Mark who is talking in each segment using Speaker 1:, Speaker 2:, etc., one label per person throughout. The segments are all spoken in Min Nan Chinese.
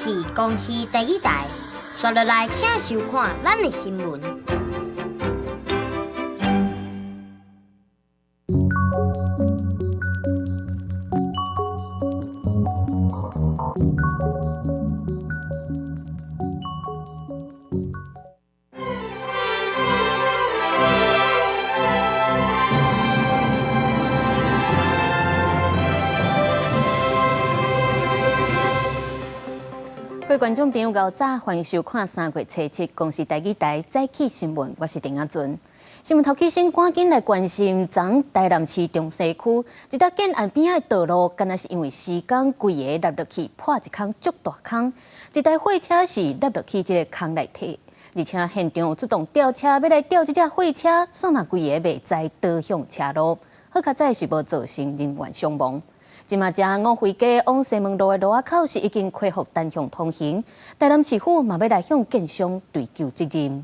Speaker 1: 是公視第一台，刷落來請收看咱的新聞。
Speaker 2: 各位觀眾朋友，早，歡迎收看3月初7公視台語台早起新聞，我是鄭阿尊。新聞頭起先，趕緊來關心，昨台南市中西區一搭建案邊仔的道路，敢若是因為時間規个凹落去破一空足大空，一台貨車是凹落去這個空內底，而且現場出動吊車欲來吊這隻貨車，煞嘛規个袂知倒向車路，好佳哉是無造成人員傷亡。這馬遮五惠街往西門路的路仔口是已經恢復單向通行，台南市府嘛欲來向建商追究責任。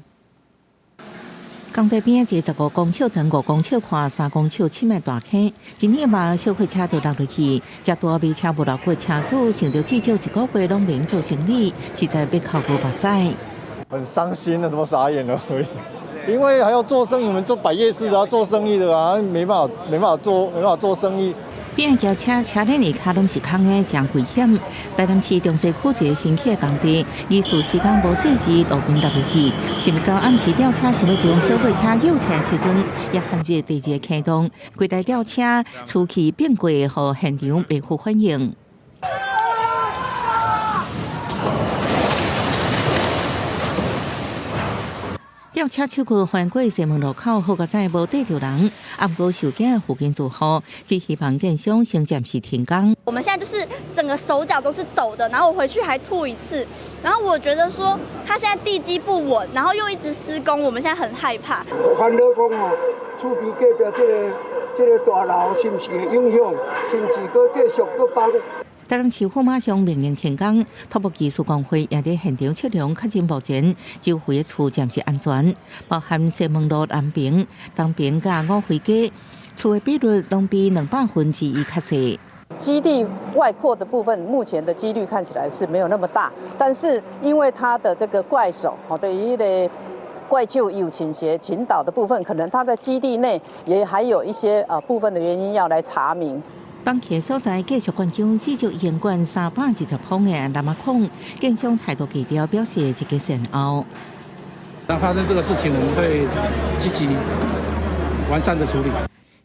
Speaker 3: 工地邊一個15公尺長、5公尺寬、3公尺深的大坑，一年嘛小貨車就落落去，這大馬車無落過車主，想著至少一個月攏免做生理，實在欲哭無目屎。
Speaker 4: 很傷心啊，怎麼傻眼了？因為還要做生意，我們做擺夜市的，要做生意的啊，沒辦法，沒辦法做，沒辦法做生意。
Speaker 3: 邊仔轎車車頂下跤攏是空的，誠危險。台南市中西區一個新起的工地，疑似時間無細緻，路面落落去。是毋到暗時吊車想欲將小貨車救起來時陣，也陷入第二个坑洞。規台吊車出去變過，予現場袂赴反應。吊車手銬翻過西門路口，好佳哉無綴著人，毋過受驚附近住戶只希望建商先暫時停工。
Speaker 5: 我們現在就是整個手腳都是抖的，然後我回去還吐一次，然後我覺得說他現在地基不穩，然後又一直施工，我們現在很害怕。
Speaker 6: 煩惱講吼，厝邊隔壁這個大樓是毋是會影響，是毋是閣繼續閣幫？
Speaker 3: 台南市府馬上命令停工，土木技術工會也佇現場測量，確認目前周圍的厝暫時安全，包含西門路南邊、東邊佮五惠街，厝的比率攏比1/200較細。
Speaker 7: 基地外擴的部分，目前的幾率看起來是沒有那麼大，但是因為它的這個怪手，好對於個怪手有傾斜傾倒的部分，可能它在基地內也還有一些部分的原因要來查明。
Speaker 3: 放棄所在繼續關張，至少已經管320方的藍仔孔，建商態度低調，表示一個善後。
Speaker 8: 那發生這個事情，我們會積極完善的處理。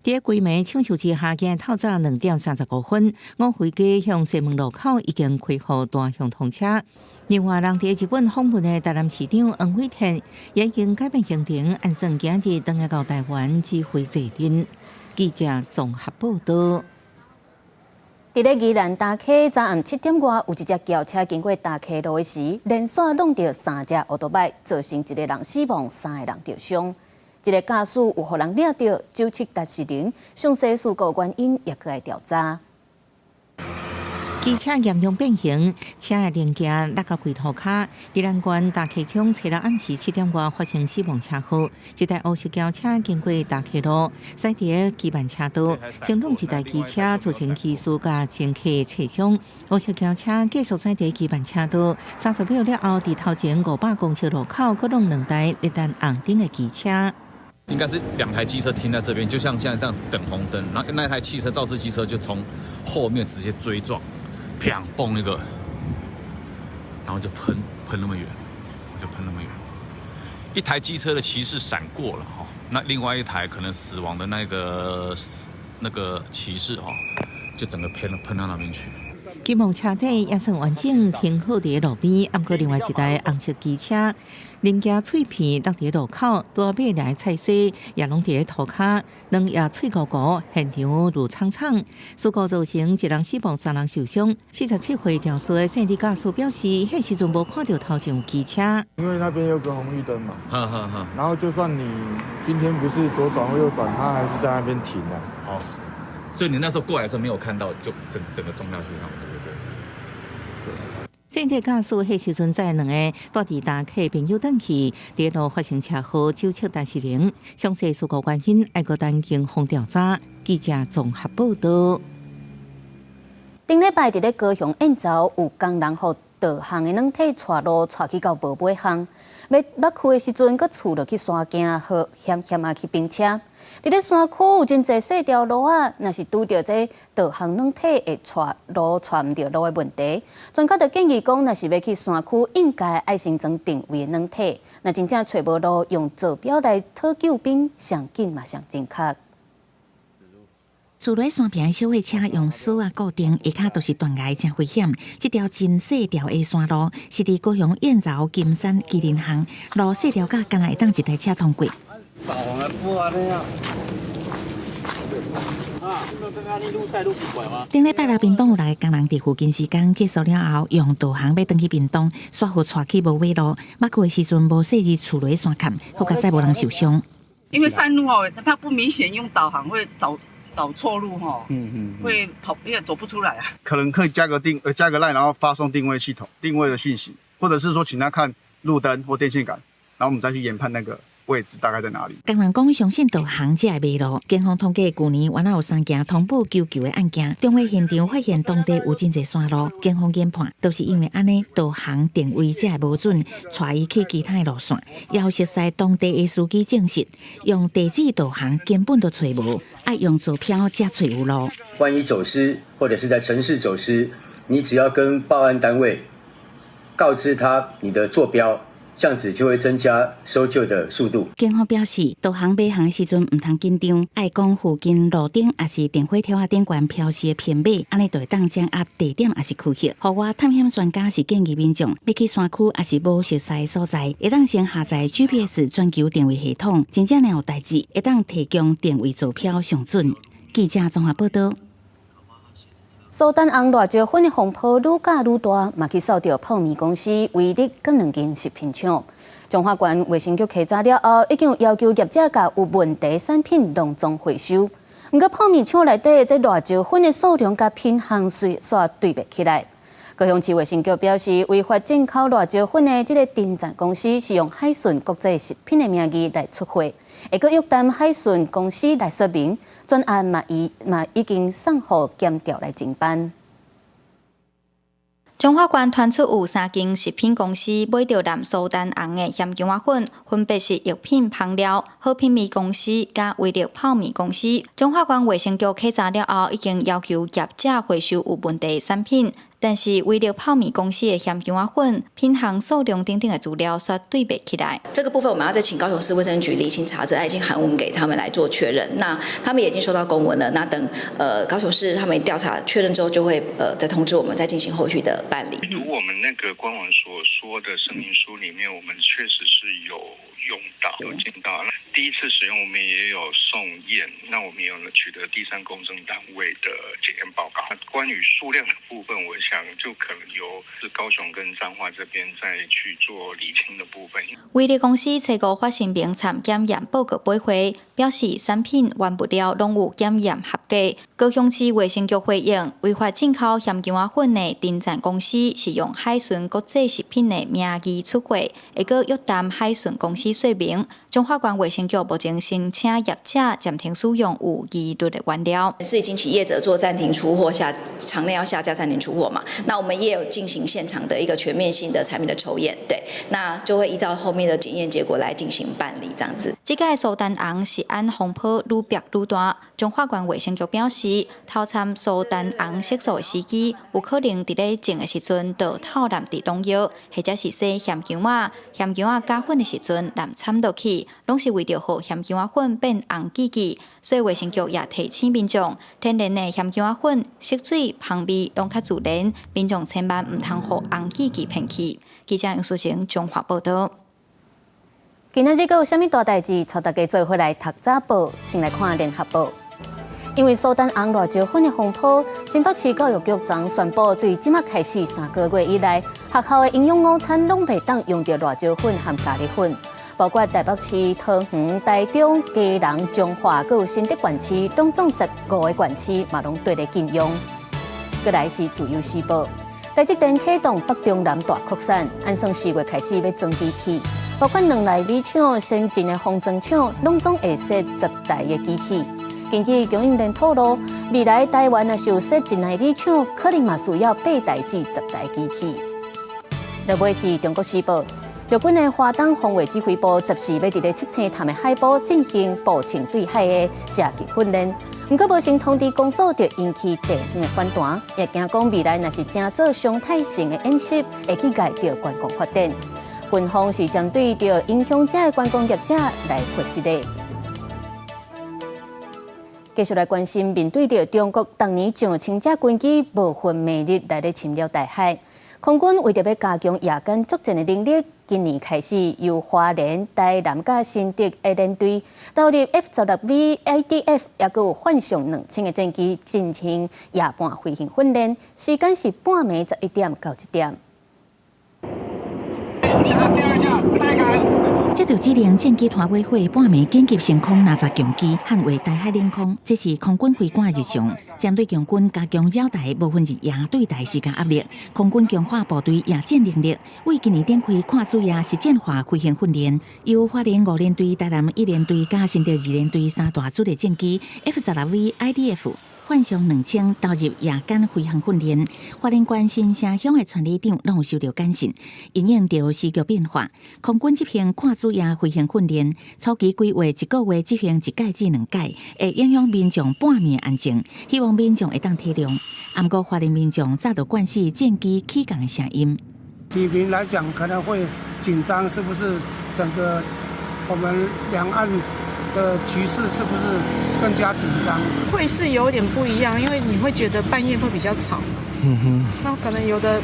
Speaker 3: 佇規暝搶修之下，今日透早2點35分，五惠街向西門路口已經開放單向通車。另外，人佇日本訪問的台南市長黃偉哲也已經改變行程，按算今日轉來到台灣指揮坐鎮。記者綜合報道。
Speaker 2: 佇咧宜蘭大溪，昨暗7點外，有一隻轎車經過大溪路的時，連續挵著三隻歐多擺，造成一個人死亡，三個人著傷。這个駕駛有予人掠著，酒測達是零，詳細事故原因也閣來調查。
Speaker 3: 機車嚴重變形，車的零件落到規塗跤。宜蘭縣大溪鄉初六暗時7點外發生死亡車禍，一台烏色轎車經過大溪路，駛佇個機慢車道，先挵一台機車，造成機師佮乘客擦傷。烏色轎車繼續駛佇機慢車道，30秒了後，佇頭前500公尺路口，閣挵兩台咧等紅燈的機車。
Speaker 9: 應該是兩台機車停在這邊，就像現在這樣等紅燈，然後那台汽車肇事機車就從後面直接追撞。砰！嘣一個，然後就噴那麼遠，就噴那麼遠。一台機車的騎士閃過了哈，那另外一台可能死亡的那個騎士哈，就整個噴到那邊去。
Speaker 3: 希望車體也算完整停好佇路邊，毋過另外一台紅色機車零件碎片落佇路口，大尾來菜市也攏佇塗跤，兩葉碎糊糊，現場霧蒼蒼。事故造成一人死亡，三人受傷。47歲肇事的姓李駕駛表示，彼時陣無看著頭前有機車，
Speaker 10: 因為那邊有個紅綠燈嘛，然後就算你今天不是左轉或右轉，他還是在那邊停的。
Speaker 9: 哦。所以你那時候過來的時候沒有看到，就整個撞下去，這樣子對。
Speaker 3: 姓李駕駛彼時陣載兩個蹛佇大溪朋友轉去，佇路發生車禍，酒測達是零。詳細事故原因，愛閣等警方調查。記者綜合報道。
Speaker 2: 頂禮拜佇咧高雄燕巢有工人予導航的軟體帶路帶去到無尾巷，欲落去的時陣，閣厝落去山徑，予險險仔去冰車。佇咧山區有真濟細條路仔，若是拄著這導航軟體會帶路帶毋著路的問題，專家就建議講，若是欲去山區，應該愛先裝定位的軟體。若真正揣無路，用坐標來討救兵，上緊嘛上正確。
Speaker 3: 自來山邊的小貨車用索仔固定，下跤都是斷崖，真危險。這條真細條的山路是佇高雄燕巢金山麒麟巷，路細條甲干焦會當一台車通過。頂禮拜六，屏東有六个工人佇附近時間結束了後，用導航欲轉去屏東，煞予帶去無尾路，落去的時陣無細膩厝落山崁，好佳哉無人受傷。
Speaker 11: 因為山路哦，它不明顯，用導航會導錯路吼，會跑，因為走不出來啊。
Speaker 12: 可能可以加個 LINE，然後發送定位系統定位的訊息，或者是說請他看路燈或電線桿，然後我們再去研判那個位置大概在哪裡。
Speaker 3: 工人講相信導航才會迷路。警方統計，舊年原來有三件通報求救的案件，中會現場發現當地有真濟山路，警方研判都是因為按呢導航定位才會無準，帶伊去其他的路線。也有熟似當地的司機證實，用地址導航根本都揣無，愛用坐標才揣有路。
Speaker 13: 萬一走失或者是在城市走失，你只要跟報案單位告知他你的坐標。這樣子就會增加搜救的速度。
Speaker 3: 警方表示，導航迷航的時陣毋通緊張，愛講附近路燈抑是電火條仔頂懸標示的編碼，按呢就會當掌握地點抑是區域。戶外探險專家是建議民眾，欲去山區抑是無熟似的所在，會當先下載 GPS 全球定位系統，真正若有代誌，會當提供定位坐標上準。記者綜合報道。
Speaker 2: 蘇丹紅辣椒粉的風波愈攪愈大，嘛去掃著泡麵公司威力佮兩間食品廠。彰化縣衛生局稽查了後，已經有要求業者共有問題產品攏總回收。毋過泡麵廠內底這辣椒粉的數量佮品項煞對袂起來。高雄市衛生局表示，違法進口辣椒粉的這个鼎贊公司是用海順國際食品的名義來出貨，會閣約談海順公司來說明，專案嘛已嘛已經送予檢調來偵辦。
Speaker 14: 彰化縣傳出有三間食品公司買著藍蘇丹紅的鹹薑仔粉，分別是藥品芳料、好品味公司佮威力泡麵公司。彰化縣衛生局稽查了後，已經要求業者回收有問題的產品，但是威力泡麵公司的鹹薑仔粉品項數量等等的資料煞對袂起來。
Speaker 15: 這個部分我們要再請高雄市衛生局釐清查證，已經函文給他們來做確認。那他們已經收到公文了，那等高雄市他們調查確認之後，就會再通知我們，再進行後續的辦理。
Speaker 16: 如我們那個官網所說的聲明書裡面，我們確實是有用到、有見到。第一次使用，我們也有送驗，那我們也有取得第三公證單位的檢驗報告。關於數量的部分，我想就可能由是高雄跟彰化這邊再去做釐清的部分。
Speaker 14: 威力公司初五發聲明參檢驗報告駁回，表示產品原物料攏有檢驗合格。高雄市衛生局回應，違法進口鹹薑仔粉的鼎贊公司是用海順國際食品的名義出貨，會閣約談海順公司說明。彰化縣衛生局目前申請業者暫停使用有疑慮的原料。
Speaker 15: 是已經請業者做暫停出貨，下場內要下架暫停出貨嘛？那我們也有進行現場的一個全面性的產品的抽驗，對，那就會依照後面的檢驗結果來進行辦理，這樣子。
Speaker 14: 這屆蘇丹紅食安風波愈爆愈大，彰化縣衛生局表示，偷摻蘇丹紅色素的司機有可能佇咧種的時陣就偷濫佇農藥，或者是洗鹹薑仔、鹹薑仔加粉的時陣濫摻落去，攏是為著予鹹薑仔粉變紅記記。所以衛生局也提醒民眾，天然的鹹薑仔粉色水、香味攏較自然，民眾千萬毋通予紅記記騙去。記者楊淑晴彰化報導。
Speaker 2: 今仔日閣有啥物大代誌？帶大家做伙來讀早報，先來看聯合報。因為蘇丹紅辣椒粉的風波，新北市教育局昨宣布，對這馬開始3個月以來，學校的營養午餐攏袂當用著辣椒粉和咖喱粉，包括台北市、桃園、台中、基隆、彰化，閣有新竹縣市，攏總15個縣市嘛攏綴咧禁用。閣來是自由時報，台積電啟動北中南大擴散，按算4月開始欲裝機器，包括兩內米廠、先進的封裝廠，攏總會設10台的機器。根據供應鏈透露，未來台灣若是有設一奈米廠，可能嘛需要8台至10台機器。落尾是中國時報，陸軍的華東防衛指揮部14欲佇咧七星潭的海埔進行步槍對海的射擊訓練，毋過無先通知公所，就引起地方的反彈，也驚講未來若是成做常態性的演習，會去礙著觀光發展。軍方是針對著影響遮的觀光業者來發誓的。繼續來關心，面對著中國逐年上千架軍機無分暝日來咧侵擾台海，空軍為著欲加強夜間作戰的能力，今年開始由花蓮、台南佮新竹的連隊投入 F-16V IDF，抑閣有幻象2000的戰機進行夜半飛行訓練，時間是半暝11點到1點。
Speaker 3: 這就指令戰機拖尾火，半暝緊急升空，拿十強機捍衛台海領空，這是空軍飛官日常。針對共軍加強擾台，無分日夜對台施加壓力，空軍強化部隊夜戰能力，為今年展開跨晝夜實戰化飛行訓練，由花蓮五連隊、台南一連隊佮新竹二連隊三大主力戰機 F-16V IDF。幻象2000投入夜間飛行訓練，花蓮縣新城鄉的傳理長攏有收著簡訊，因應著時局變化，空軍執行跨晝夜飛行訓練，初期規劃一個月執行一屆至兩屆，會影響民眾半暝安靜，希望民眾會當體諒。毋過花蓮民眾早就慣勢戰機起降的聲音。
Speaker 6: 居民來講可能會緊張，是不是整個我們兩岸的局勢是不是更加緊張？
Speaker 17: 會是有點不一樣，因為你會覺得半夜會比較吵。嗯哼。那可能有的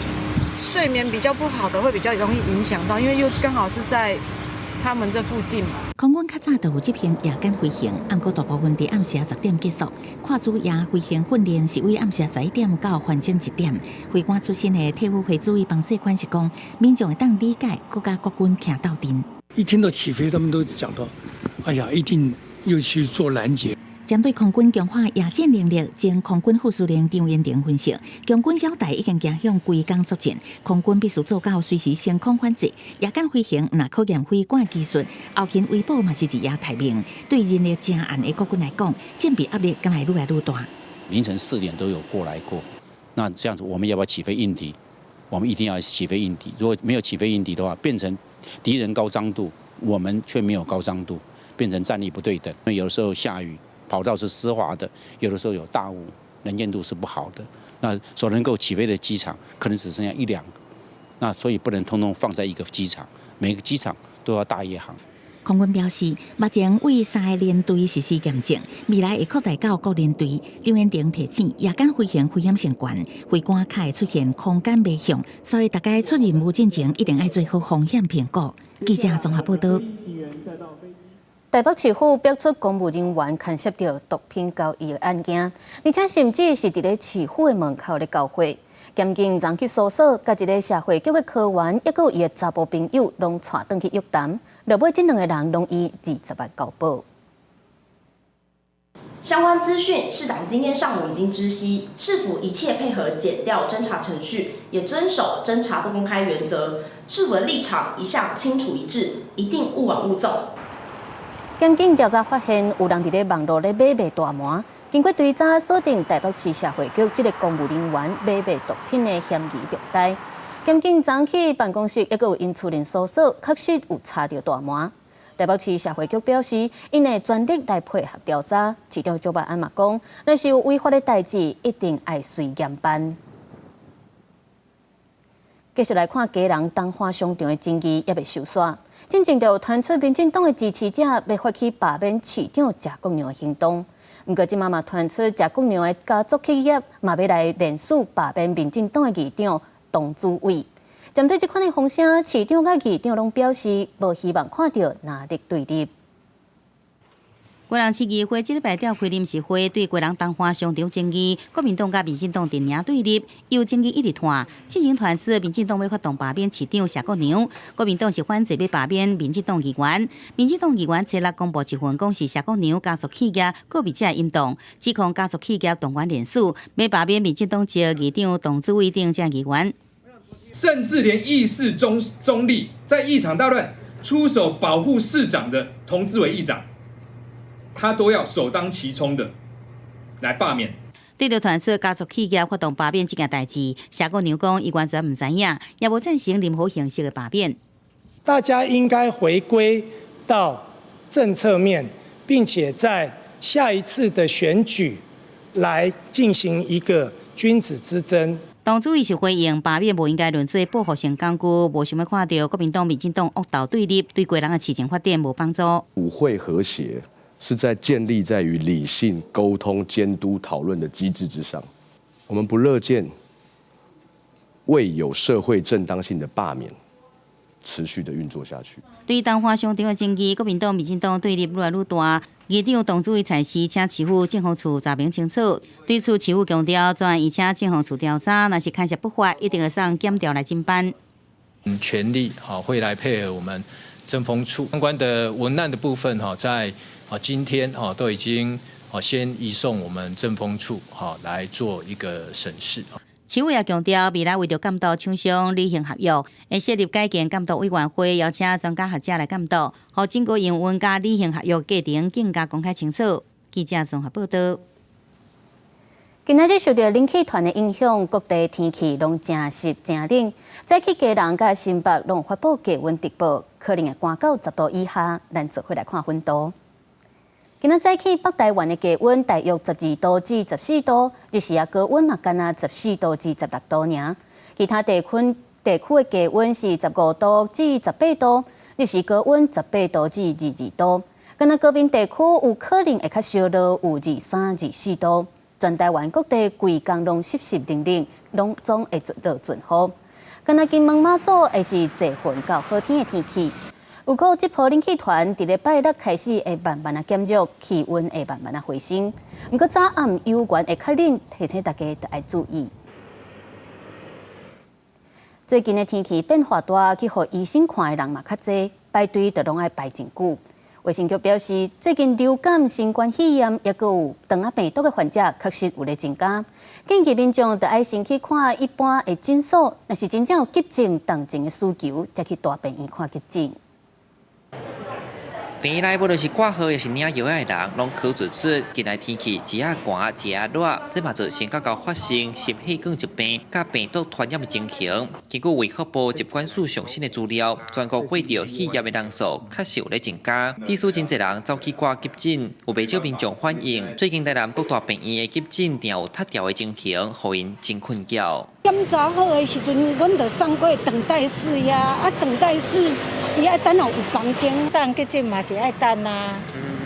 Speaker 17: 睡眠比較不好的，會比較容易影響到，因為又剛好是在他們這附近嘛。
Speaker 3: 空軍較早就有執行夜間飛行，毋過大部分佇暗時10點結束。跨晝夜飛行訓練是為暗時11點到翻整1點。飛官出身的退伍飛主委彭世寬是講，民眾會當理解國家國軍徛鬥陣。
Speaker 18: 一聽到起飛，他們都講到，哎呀，一定又去做攔截。
Speaker 3: 針對空軍強化夜戰能力，前空軍副司令張延廷分析，共軍擾台已經走向規工作戰，空軍必須做到隨時升空反制。夜間飛行若考驗飛官技術，後勤維保嘛是日夜待命。對人力誠絚的國軍來講，戰備壓力敢會愈來愈大。
Speaker 19: 凌晨4點都有過來過，那這樣子我們要不要起飛應敵？我們一定要起飛應敵。如果沒有起飛應敵的話，變成敵人高張度，我們卻沒有高張度，變成戰力不對等。因為有的時候下雨，跑道是濕滑的；有的時候有大霧，能見度是不好的。那所能夠起飛的機場可能只剩下一兩個，那所以不能通通放在一個機場，每個機場都要大夜航。
Speaker 3: 空軍表示，目前為三個連隊實施驗證，未來會擴大到各連隊。張延廷提醒，夜間飛行危險性懸，飛官較會出現空間迷向，所以大家出任務進前一定愛做好風險評估。記者綜合報道。
Speaker 2: 台北市府爆出公務人員牽涉著毒品交易的案件，而且甚至是佇咧市府的門口咧交貨。檢警昨去搜索，佮一个社會局的科員，抑閣有伊的查埔朋友，攏帶轉去約談。落尾，這兩个人攏以20萬交保。
Speaker 20: 相關資訊，市長今天上午已經知悉，市府一切配合檢調偵查程序，也遵守偵查不公開原則。市府的立場一向清楚一致，一定勿往勿縱。
Speaker 2: 檢警調查發現，有人佇咧網路咧買賣大麻，經過追查鎖定台北市社會局這个公務人員買賣毒品的嫌疑重大。檢警昨去辦公室，抑閣有𪜶厝內搜索，確實有查著大麻。台北市社會局表示，𪜶會全力來配合調查。市長蔣萬安嘛講，若是有違法的代誌，一定愛隨嚴辦。繼續來看基隆東華商場的爭議猶未收煞，進前就有傳出民進黨的支持者欲發起罷免市長謝國樑的行動。毋過這馬嘛傳出謝國樑的家族企業嘛欲來聯署罷免民進黨的議長童子偉。針對這款的風聲，市長佮議長攏表示無希望看著藍綠對立。
Speaker 21: 基隆市議會這禮拜召開臨時會，對基隆東華商場爭議，國民黨佮民進黨陣營對立，由爭議一直拖。進前傳出民進黨欲發動罷免市長謝國樑，國民黨是反制欲罷免民進黨議員。民進黨議員初六公布一份講是謝國樑家族企業告密者引動，指控家族企業動員聯署，欲罷免民進黨籍議長童子偉等這議員。
Speaker 22: 甚至連議事中立，在議場大亂出手保護市長的童子偉議長，他都要首當其衝的來罷免。
Speaker 21: 對著傳出家族企業發動罷免這件代誌，謝國樑講，伊完全毋知影，也無贊成任何形式的罷免。
Speaker 1: 大家應該回歸到政策面，並且在下一次的選舉來進行一個君子之爭。
Speaker 21: 黨主委是回應罷免無應該論做報復性工具，無想欲看著國民黨、民進黨惡鬥對立，對基隆的市情發展無幫助。
Speaker 4: 府會和諧是在建立在於理性溝通、監督、討論的機制之上。我們不樂見未有社會正當性的罷免持續的運作下去。
Speaker 21: 對東華商場的爭議，國民黨、民進黨對立愈來愈大。議長黨主委蔡氏請市府政風處查明清楚。對此，市府強調，專案已請政風處調查，若是牽涉不法，一定會送檢調來偵辦。
Speaker 23: 全力好會來配合我們政風處相關的文案的部分哈，在今天哈都已經先移送我們政風處哈來做一個審視。
Speaker 21: 市府也強調，未來為著監督廠商履行合約，會設立改建監督委員會，邀請專家學者來監督，予整個營運佮履行合約過程更加公開清楚。記者綜合報道。
Speaker 2: 今仔日受著冷氣團的影響，各地天氣攏誠濕誠冷。早起基隆佮新北攏發布低溫特報，可能會寒到10度以下。咱做伙來看溫度。今仔早起北台灣的低溫大約12度至14度，日時仔高溫嘛干焦14度至16度爾。其他地區的低溫是15度至18度，日時高溫18度至22度。干焦高屏地區有可能會較燒熱，有23、24度。全台灣各地規工攏濕濕冷冷，攏總會落陣雨。干焦金門馬祖會是濟雲到好天的天氣。有過這波冷氣團佇禮拜六開始會慢慢仔減弱，氣溫會慢慢仔回升。毋過早暗猶原會較冷，提醒大家著愛注意。最近的天氣變化大，去予醫生看的人嘛較濟，排隊就攏愛排真久。衛生局表示，最近流感、新冠肺炎，抑閣有腸仔病毒的患者確實有咧增加。建議民眾著愛先去看一般的診所，若是真正有急症、重症的需求，才去大病院看急診。
Speaker 24: 病院內無論是掛號抑是領藥仔的人，攏苦卒卒。近來天氣一下寒一下熱，這嘛造成較𠢕發生心血管疾病、佮病毒傳染的情形。根據衛福部疾管署上新的資料，全國患著肺炎的人數確實有咧增加。致使真濟人走去掛急診，有袂少民眾反映，最近台南各大病院的急診定有塞牢的情形，予𪜶真困擾。
Speaker 25: 檢查好的時陣，阮就送過等待室呀，啊，等待室伊愛等予有房間。
Speaker 26: 送急診嘛是愛等啊，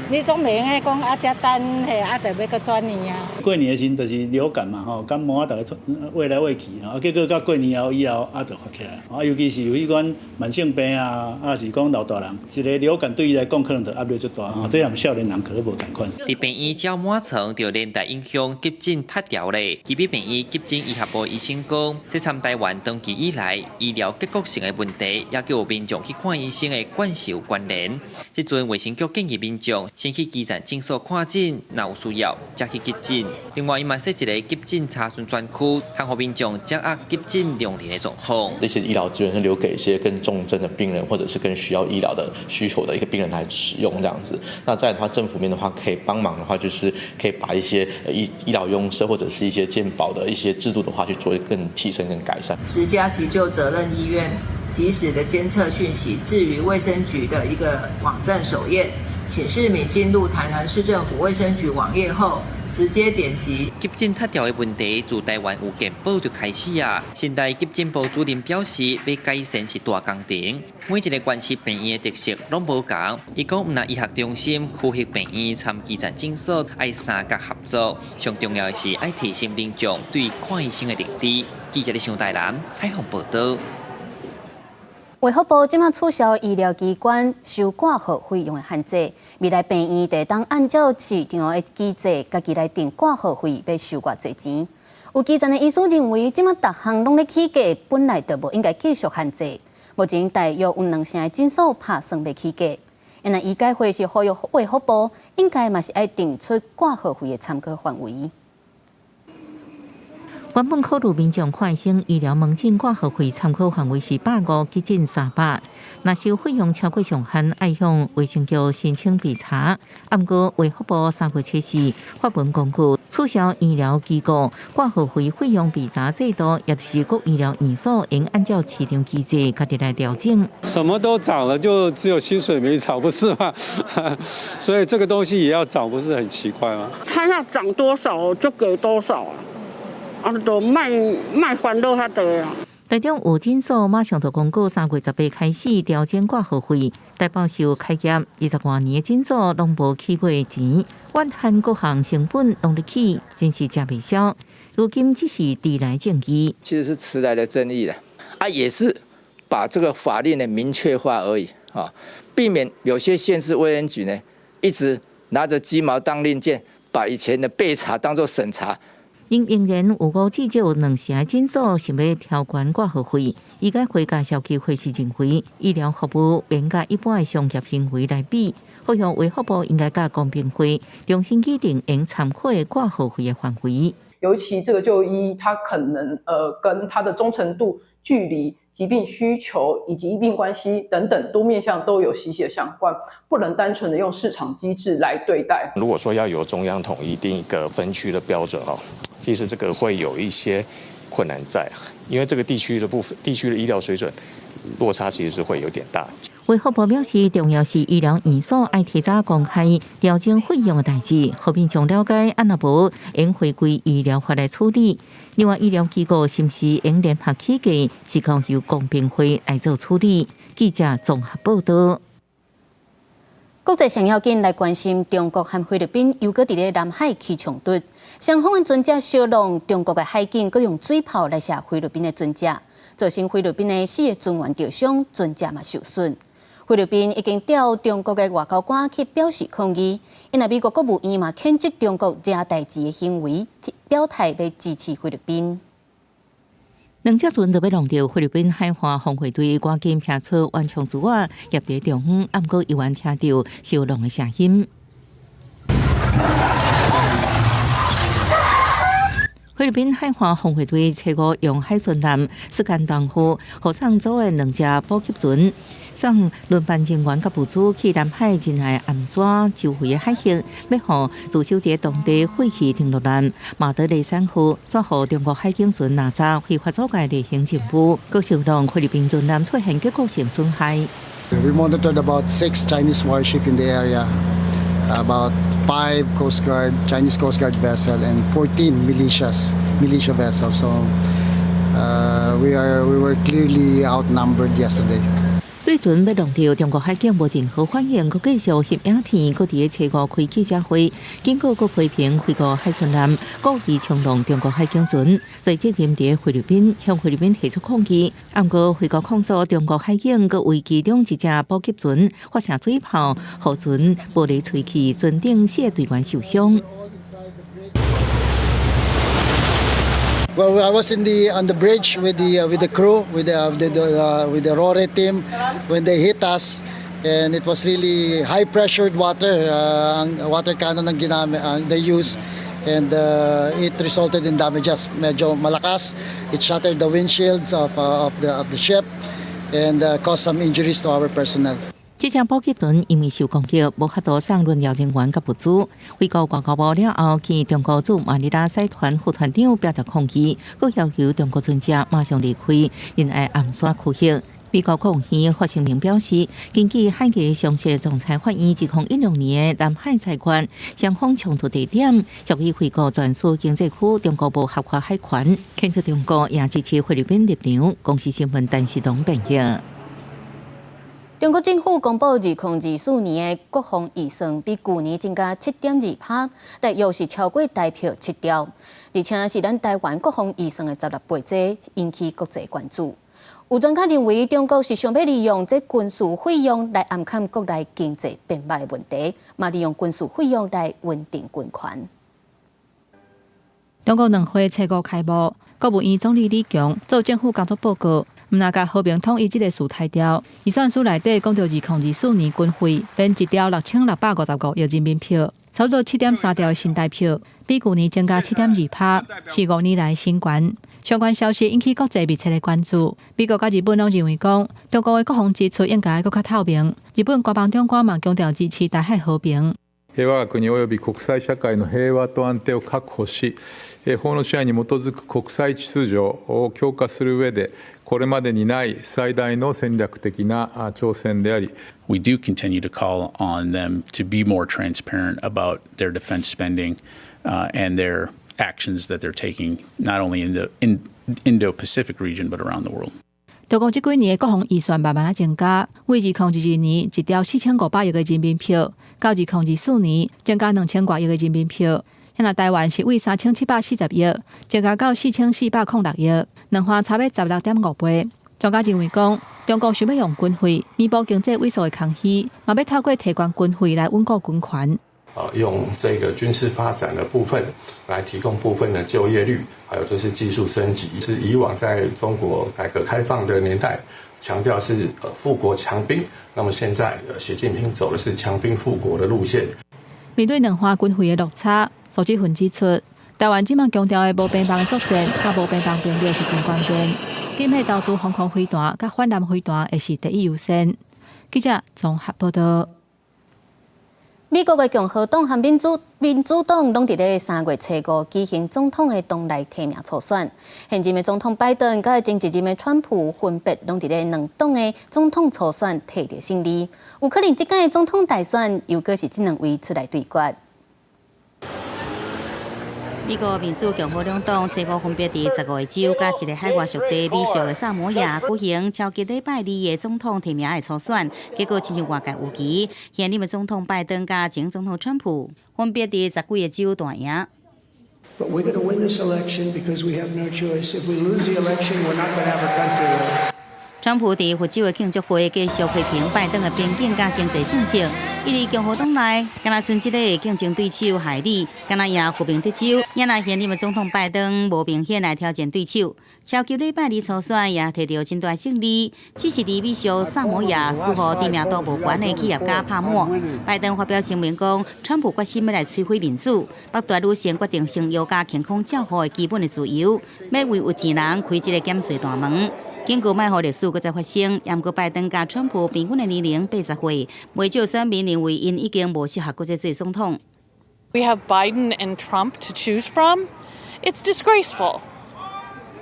Speaker 26: 你總袂用該講啊，才等彼啊，著欲閣轉院啊。
Speaker 27: 過年的時陣就是流感嘛吼，感冒啊，逐家餵來餵去，啊，結果到過年後以後啊，就發起來。啊，尤其是有彼款慢性病啊，啊是講老大人，一个流感對伊來講可能就壓力足大吼，這和少年人可能無仝款。
Speaker 24: 佇病院只要滿床，就連帶影響急診塞牢咧。基比病院急診醫學部醫生講，這參台灣長期以來醫療結構性的問題，也叫民眾去看醫生的慣勢有關聯。這陣衛生局建議民眾先去基層診所看診，若有需要才去急診。另外，伊嘛設一个急診查詢專區，通予民眾掌握急診量能的狀況。
Speaker 28: 這些醫療資源是留給一些更重症的病人，或者是更需要醫療的需求的一個病人來使用，這樣子。那再來的話，政府面的話可以幫忙的話，就是可以把一些醫療用設或者是一些健保的一些制度的話，去做更提升、更改善。
Speaker 29: 10家急救責任醫院即時的監測訊息置於衛生局的一個網站首頁，請市民進入台南市政府衛生局網頁後，直接點擊。
Speaker 24: 急診塞牢的問題，自台灣有健保就開始啊。現代急診部主任表示，欲改善是大工程，每一个縣市病院的特色攏無仝。伊講，毋但醫學中心、區域病院參基層診所愛三角合作，上重要的是愛提升民眾對看醫生的認知。記者佇上台南採訪報導。
Speaker 2: 衛福部這馬取消醫療機關收掛號費用的限制，未來病院會當按照市場的機制，家己來定掛號費，欲收偌濟錢。有基層的醫師認為，這馬逐項攏咧起價，本來就無應該繼續限制。目前大約有兩成的診所拍算欲起價，因為醫改會是呼籲衛福部應該嘛是愛定出掛號費的參考範圍。
Speaker 3: 原本考慮民眾看醫生醫療門診掛號費參考範圍是150急診300，若收費用超過上限，愛向衛生局申請備查。毋過衛福部3月7日發文公告，取消醫療機構掛號費費用備查制度，也就是各醫療院所應按照市場機制，家己來調整。
Speaker 5: 什麼都漲了，就只有薪水沒漲，不是嗎？所以這個東西也要漲，不是很奇怪嗎？
Speaker 7: 他要漲多少就給多少啊！啊，都莫莫煩惱遐濟啊！
Speaker 3: 台中有診所馬上就公告，3月18開始調整掛號費。台北市有開業20外年的診所攏無起過錢，怨恨各項成本攏咧起，真是食袂消。如今只是遲來正義，
Speaker 8: 其實是遲來的正義啦。啊，也是把這個法令呢明確化而已啊，避免有些縣市衛生局呢一直拿着雞毛當令箭，把以前的備查當作審查。
Speaker 3: 𪜶仍然有五至少兩成的診所想欲調懸掛號費，醫改會佮消基會是認為醫療服務免佮一般的商業行為來比，呼籲衛福部應該佮公平會重新擬定應參考的掛號費的範圍。
Speaker 9: 尤其這個就醫，它可能跟它的忠誠度、距離、疾病需求以及醫病關係等等多面向都有息息的相關，不能單純的用市場機制來對待。
Speaker 10: 如果說要由中央統一定一個分區的標準哦，其實這個會有一些困難在，因為這個地區的部分地區的醫療水準落差其實是會有點大。
Speaker 3: 衛福部表示，重要是醫療院所愛提早公開調整費用的代誌，予民眾了解，按若無應回歸醫療法來處理。另外，醫療機構是毋是應聯合起價，是交由公平會來做處理。記者綜合報道。
Speaker 2: 國際上要緊來關心中國和菲律賓又閣佇咧南海起衝突，雙方的船隻相撞，中國的海警閣用水炮來射菲律賓的船隻，造成菲律賓的四個船員著傷，船隻嘛受損。菲律賓已經調中國的外交官去表示抗議，𪜶若美國國務院嘛譴責中國惹代誌的行為，表態欲支持菲律賓。
Speaker 3: 兩隻船都欲撞著菲律賓海岸防衛隊，趕緊拋出緩衝珠仔，挾佇中央，毋過猶原聽著相撞的聲音。菲律賓海岸防衛隊初五用海巡艦斯堪當號護送組的兩隻補給船，送輪班人員佮物資去南海仁愛頷沙周圍的海域，欲予駐守佇當地廢棄登陸艦馬德雷山號，煞予中國海警船哪吒非法阻礙例行任務，閣受讓菲律賓船艦出現結構性損害。
Speaker 11: We monitored about six Chinese warships in the area, about five Coast Guard, Chinese Coast Guard vessel, and 14 militia vessels. So we were clearly outnumbered yesterday.
Speaker 3: 對船欲撞著中國海警無任何反應，閣繼續翕影片，閣佇咧初五開記者會，警告閣批評菲國海巡艦故意衝撞中國海警船，所以責任佇菲律賓，向菲律賓提出抗議。毋過菲國控訴中國海警閣為其中一隻補給船發射水炮，予船玻璃碎去，船頂四個隊員受傷。
Speaker 11: Well, I was in the on the bridge with the crew, with the RORE team when they hit us, and it was really high pressured water, water cannon ang ginamit, they used, and it resulted in damages. Medyo malakas. It shattered the windshields of the ship, and caused some injuries to our personnel.
Speaker 3: 這隻補給船因為受攻擊，無法度送輪調人員佮物資。菲國外交部了後，去中國駐馬尼拉使團副團長表達抗議，閣要求中國船隻馬上離開仁愛頷沙區域。美國國務院發聲明表示，根據海牙常設仲裁法院2016年的南海裁決，雙方衝突地點屬於菲國專屬經濟區，中國無合法海權，譴責中國也支持菲律賓立場。公視新聞陳世東編譯。
Speaker 2: 中國政府公布2024年的國防預算比舊年增加7.2%，大約是超過台票7兆，而且是咱台灣國防預算的16倍多，引起國際關注。有專家認為，中國是想欲利用這軍事費用來掩蓋國內經濟變歹的問題，嘛利用軍事費用來穩定軍權。
Speaker 12: 中國兩會初五開幕，國務院總理李強做政府工作報告，毋但共和平統一這个詞刣掉。預算書內底講著2024年軍費編1兆6655億人民幣，差不多7.3兆的新台票，比舊年增加7.2%，是5年來新高。相關消息引起國際密切的關注。美國佮日本攏認為講，中國的國防支出應該閣較透明。日本官房長官嘛強調支持台海和平。
Speaker 6: 我が國及び國際社會の平和と安定を確保し、法の支配に基づく國際秩序を強化する上で、これまでにない最大の戦略的な挑戦であり。
Speaker 13: We do continue to call on them to be more transparent about their defense spending and their actions that they're taking, not only in the Indo-Pacific region, but around the world.
Speaker 12: 中國這幾年的國防預算慢慢仔增加，為2022年1兆4500億个人民幣，到2024年增加2000外億个人民幣。若台灣是為3740億增加到4406億，兩岸差欲16.5倍。專家認為講，中國想欲用軍費彌補經濟萎縮的空虛，嘛欲透過提懸軍費來穩固軍權。
Speaker 14: 用這個軍事發展的部分來提供部分的就業率，還有就是技術升級。是以往在中國改革開放的年代，強調是富國強兵，那麼現在習近平走的是強兵富國的路線。
Speaker 12: 面對兩岸軍費的落差，蘇志雲指出，台灣這馬強調的無邊防作戰，佮無邊防兵力是真關鍵。禁核投資防空飛彈佮反艦飛彈會是第一優先。記者綜合報道。
Speaker 2: 美國的共和黨和民主黨攏佇咧3月初五舉行總統的黨內提名初選。現任的總統拜登佮前一任的川普分別攏佇咧兩黨的總統初選摕著勝利。有可能這屆總統大選又閣是這兩位出來對決。
Speaker 21: 美國民主共和兩黨初五分別佇15個州佮一个海外屬地美屬的薩摩亞舉行超級禮拜二的總統提名的初選，結果親像外界預期，現任的總統拜登佮前總統川普分別佇10幾个州大贏。
Speaker 15: But we're going to win this election because we have no choice. If we lose the election, we're not going to have a country.
Speaker 21: 川普佇佛州的慶祝會繼續批評拜登的邊境佮經濟政策。伊佇共和黨內，敢若賰一个競爭對手海利，敢若贏佛蒙特州，也若現任的總統拜登無明顯來挑戰對手。超級禮拜二初選也摕著真大勝利，只是佇美屬薩摩亞輸予知名度無懸的企業家帕默。拜登發表聲明講，川普決心欲來摧毀民主，剝奪女性決定生育佮健康照護的基本的自由，欲為有錢人開這个減稅大門。警告莫予歷史閣再發生，毋過拜登佮川普平均的年齡80歲，袂少選民認為𪜶已經無適合閣再做總統。
Speaker 16: We have Biden and Trump to choose from. It's disgraceful.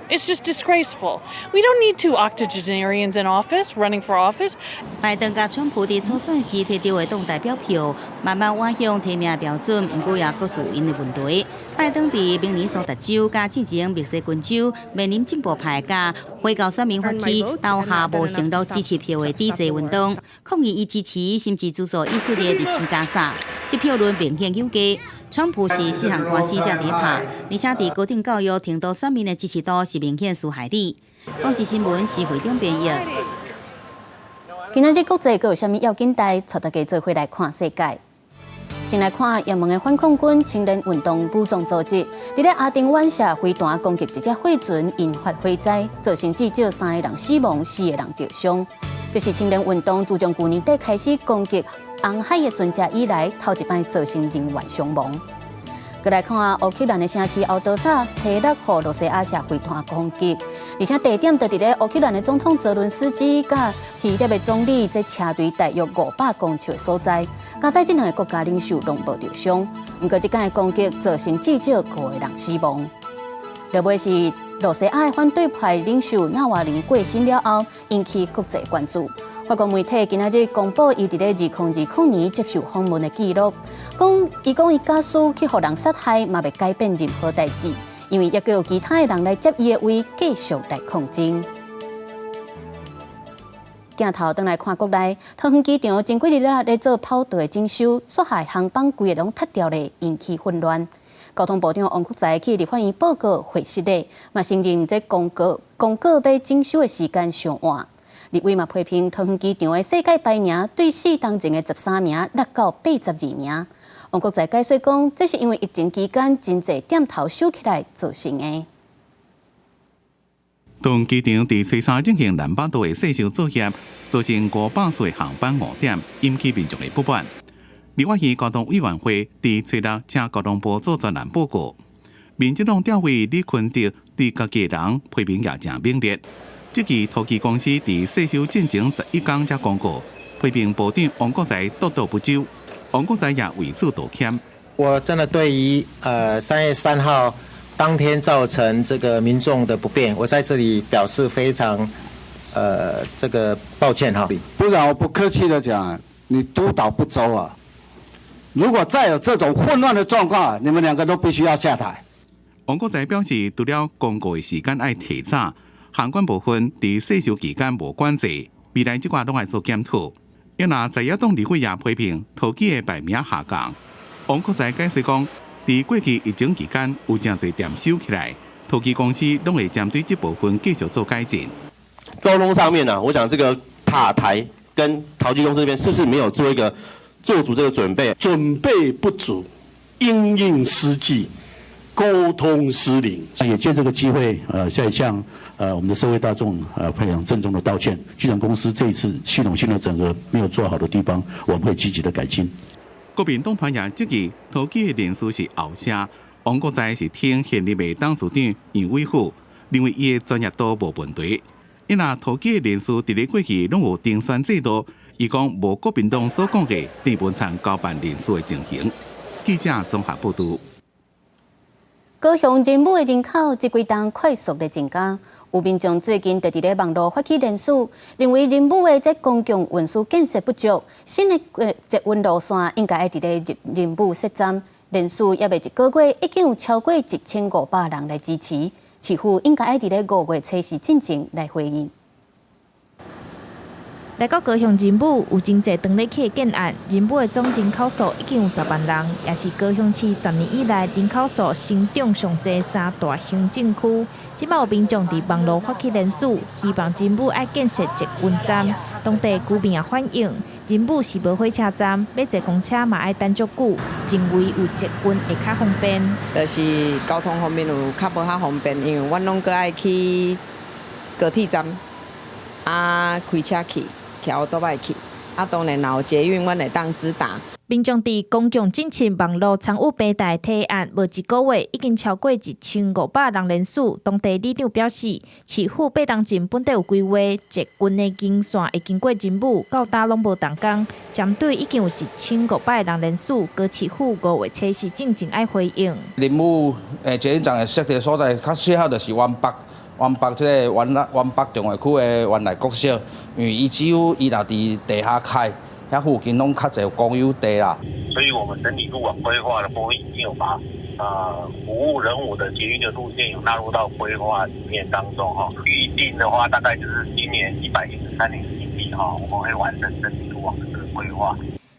Speaker 16: It's just disgraceful. We don't need two octogenarians in office, running for office.
Speaker 21: 拜登佮川普佇初選時摕著的黨代表票，慢慢倚向提名標準，毋過也各自𪜶的問題。拜登佇明尼蘇達州佮進前密西根州面臨進步派佮回教選民發起投下無承諾支持票的抵制運動，抗議伊支持甚至資助以色列入侵加沙，得票率明顯有加。川普是四項官司才佇拍，而且佇高等教育程度選民的支持度是明顯輸害你。公視新聞施會長編譯。
Speaker 2: 今仔日國際閣有啥物要緊代？帶大家做伙來看世界。先來看也門的反抗軍青年運動武裝組織，佇咧亞丁灣射飛彈攻擊一隻貨船，引發火災，造成至少三个人死亡，四个人著傷。這是青年運動自從舊年底開始攻擊紅海的船隻以來，頭一擺造成人員傷亡。閣來看烏克蘭的城市敖德薩，初六予羅西亞射飛彈攻擊，而且地點就佇咧烏克蘭的總統澤倫斯基佮希臘的總理這車隊大約500公尺的所在。佳哉這兩个國家領袖攏無著傷，毋過這擺的攻擊造成至少五个人死亡。落尾是羅西亞的反對派領袖納瓦尼過身了後，引起國際關注。法國媒體今仔日公布伊佇咧2020年接受訪問的記錄，講伊講伊假使去予人殺害，嘛袂改變任何代誌，因為猶閣有其他的人來接伊的位，繼續來抗爭。鏡頭轉來看國內，桃園機場前幾日咧做跑道的整修，煞害航班規个攏塌掉咧，引起混亂。交通部長王國材去立法院報告會失禮，嘛承認這公告欲整修的時間傷晚。立委嘛批評桃園機場的世界排名對4冬前的13名落到82名。王國材解釋講，這是因為疫情期間真濟店頭收起來造成的。
Speaker 17: 桃園機場佇初三進行南北道的細修作業，造成500數航班誤點，引起民眾的不滿。立法院交通委员会佇初六請交通部做專欄報告。民進黨召委李坤哲對家己人批評也誠猛烈，質疑桃機公司佇稅收進前11工才公告，批評部長王國材督導不周，王國材也為此道歉。
Speaker 1: 我真的對於3月3號當天造成這個民眾的不便，我在這裡表示非常這個抱歉哈。
Speaker 4: 部長，我不客氣的講，你督導不周啊！如果再有這種混亂的狀況，你們兩個都必須要下台。
Speaker 17: 王國材表示，除了公告的時間愛提早，航管部分佇稅收期間無管制，未來這寡攏愛做檢討。因若在野黨立委也批評桃機的排名下降。王國材解釋講，佇過去疫情期間有誠濟店收起來，桃機公司攏會針對這部分繼續做改進。
Speaker 18: 溝通上面呢，我想這個塔台跟桃機公司這邊是不是沒有做一個做足這個準備？
Speaker 19: 準備不足，因應失際，溝通失靈。
Speaker 20: 也借這個機會，再向我們的社會大眾，非常鄭重的道歉。集團公司這一次系統性的整合沒有做好的地方，我們會積極的改進。
Speaker 17: 國民黨團也質疑桃機的人事是後寫，王國材是聽現任的董事長楊偉虎，認為伊的專業度無問題。因若桃機的人事佇咧過去攏有遴選制度，伊講無國民黨所講的鄭文燦交辦人事的情形。記者綜合報導。
Speaker 2: 高雄仁武的人口這幾冬快速的增加，有民眾最近就佇咧網路發起聯署，認為仁武的這公共運輸建設不足，新的捷運路線應該愛佇咧仁武設站。聯署猶未一個月，已經有超過1500人來支持，市府應該愛佇咧5月初四進前來回應。
Speaker 22: 來到高雄仁武，有真濟當咧起的建案，仁武的總人口數已經有10萬人，也是高雄市10年以來人口數成長上濟三大行政區。這擺有民眾佇網路發起聯署，希望仁武愛建設捷運站。當地居民也反映，仁武是無火車站，欲坐公車嘛愛等足久，認為有捷運會較方便。
Speaker 23: 就是交通方面有較無較方便，因為阮攏閣愛去高鐵站，啊開車去。騎歐多擺去，啊，當然若有捷運，阮會當直達。
Speaker 22: 民眾佇公共進行網路參與平台提案，無一個月已經超過1500人聯署。當地里長表示，市府8冬前本底有規劃，捷運的經線會經過仁武，到今攏無動工。針對已經有1500人聯署，高市府5月初四進前愛回應。
Speaker 25: 仁武捷運站的設置所在，較適合就是灣北。灣北這個灣北重劃區的原來國小，因為伊只有伊若佇地下開，遐附近攏較濟公有地啦。
Speaker 26: 所以我們整體路網規劃的部分已經有把服務仁武的捷運的路線有納入到規劃裡面當中哈。預定的話，大概就是今年113年年底哈，我們會完成整體路網的這個規劃。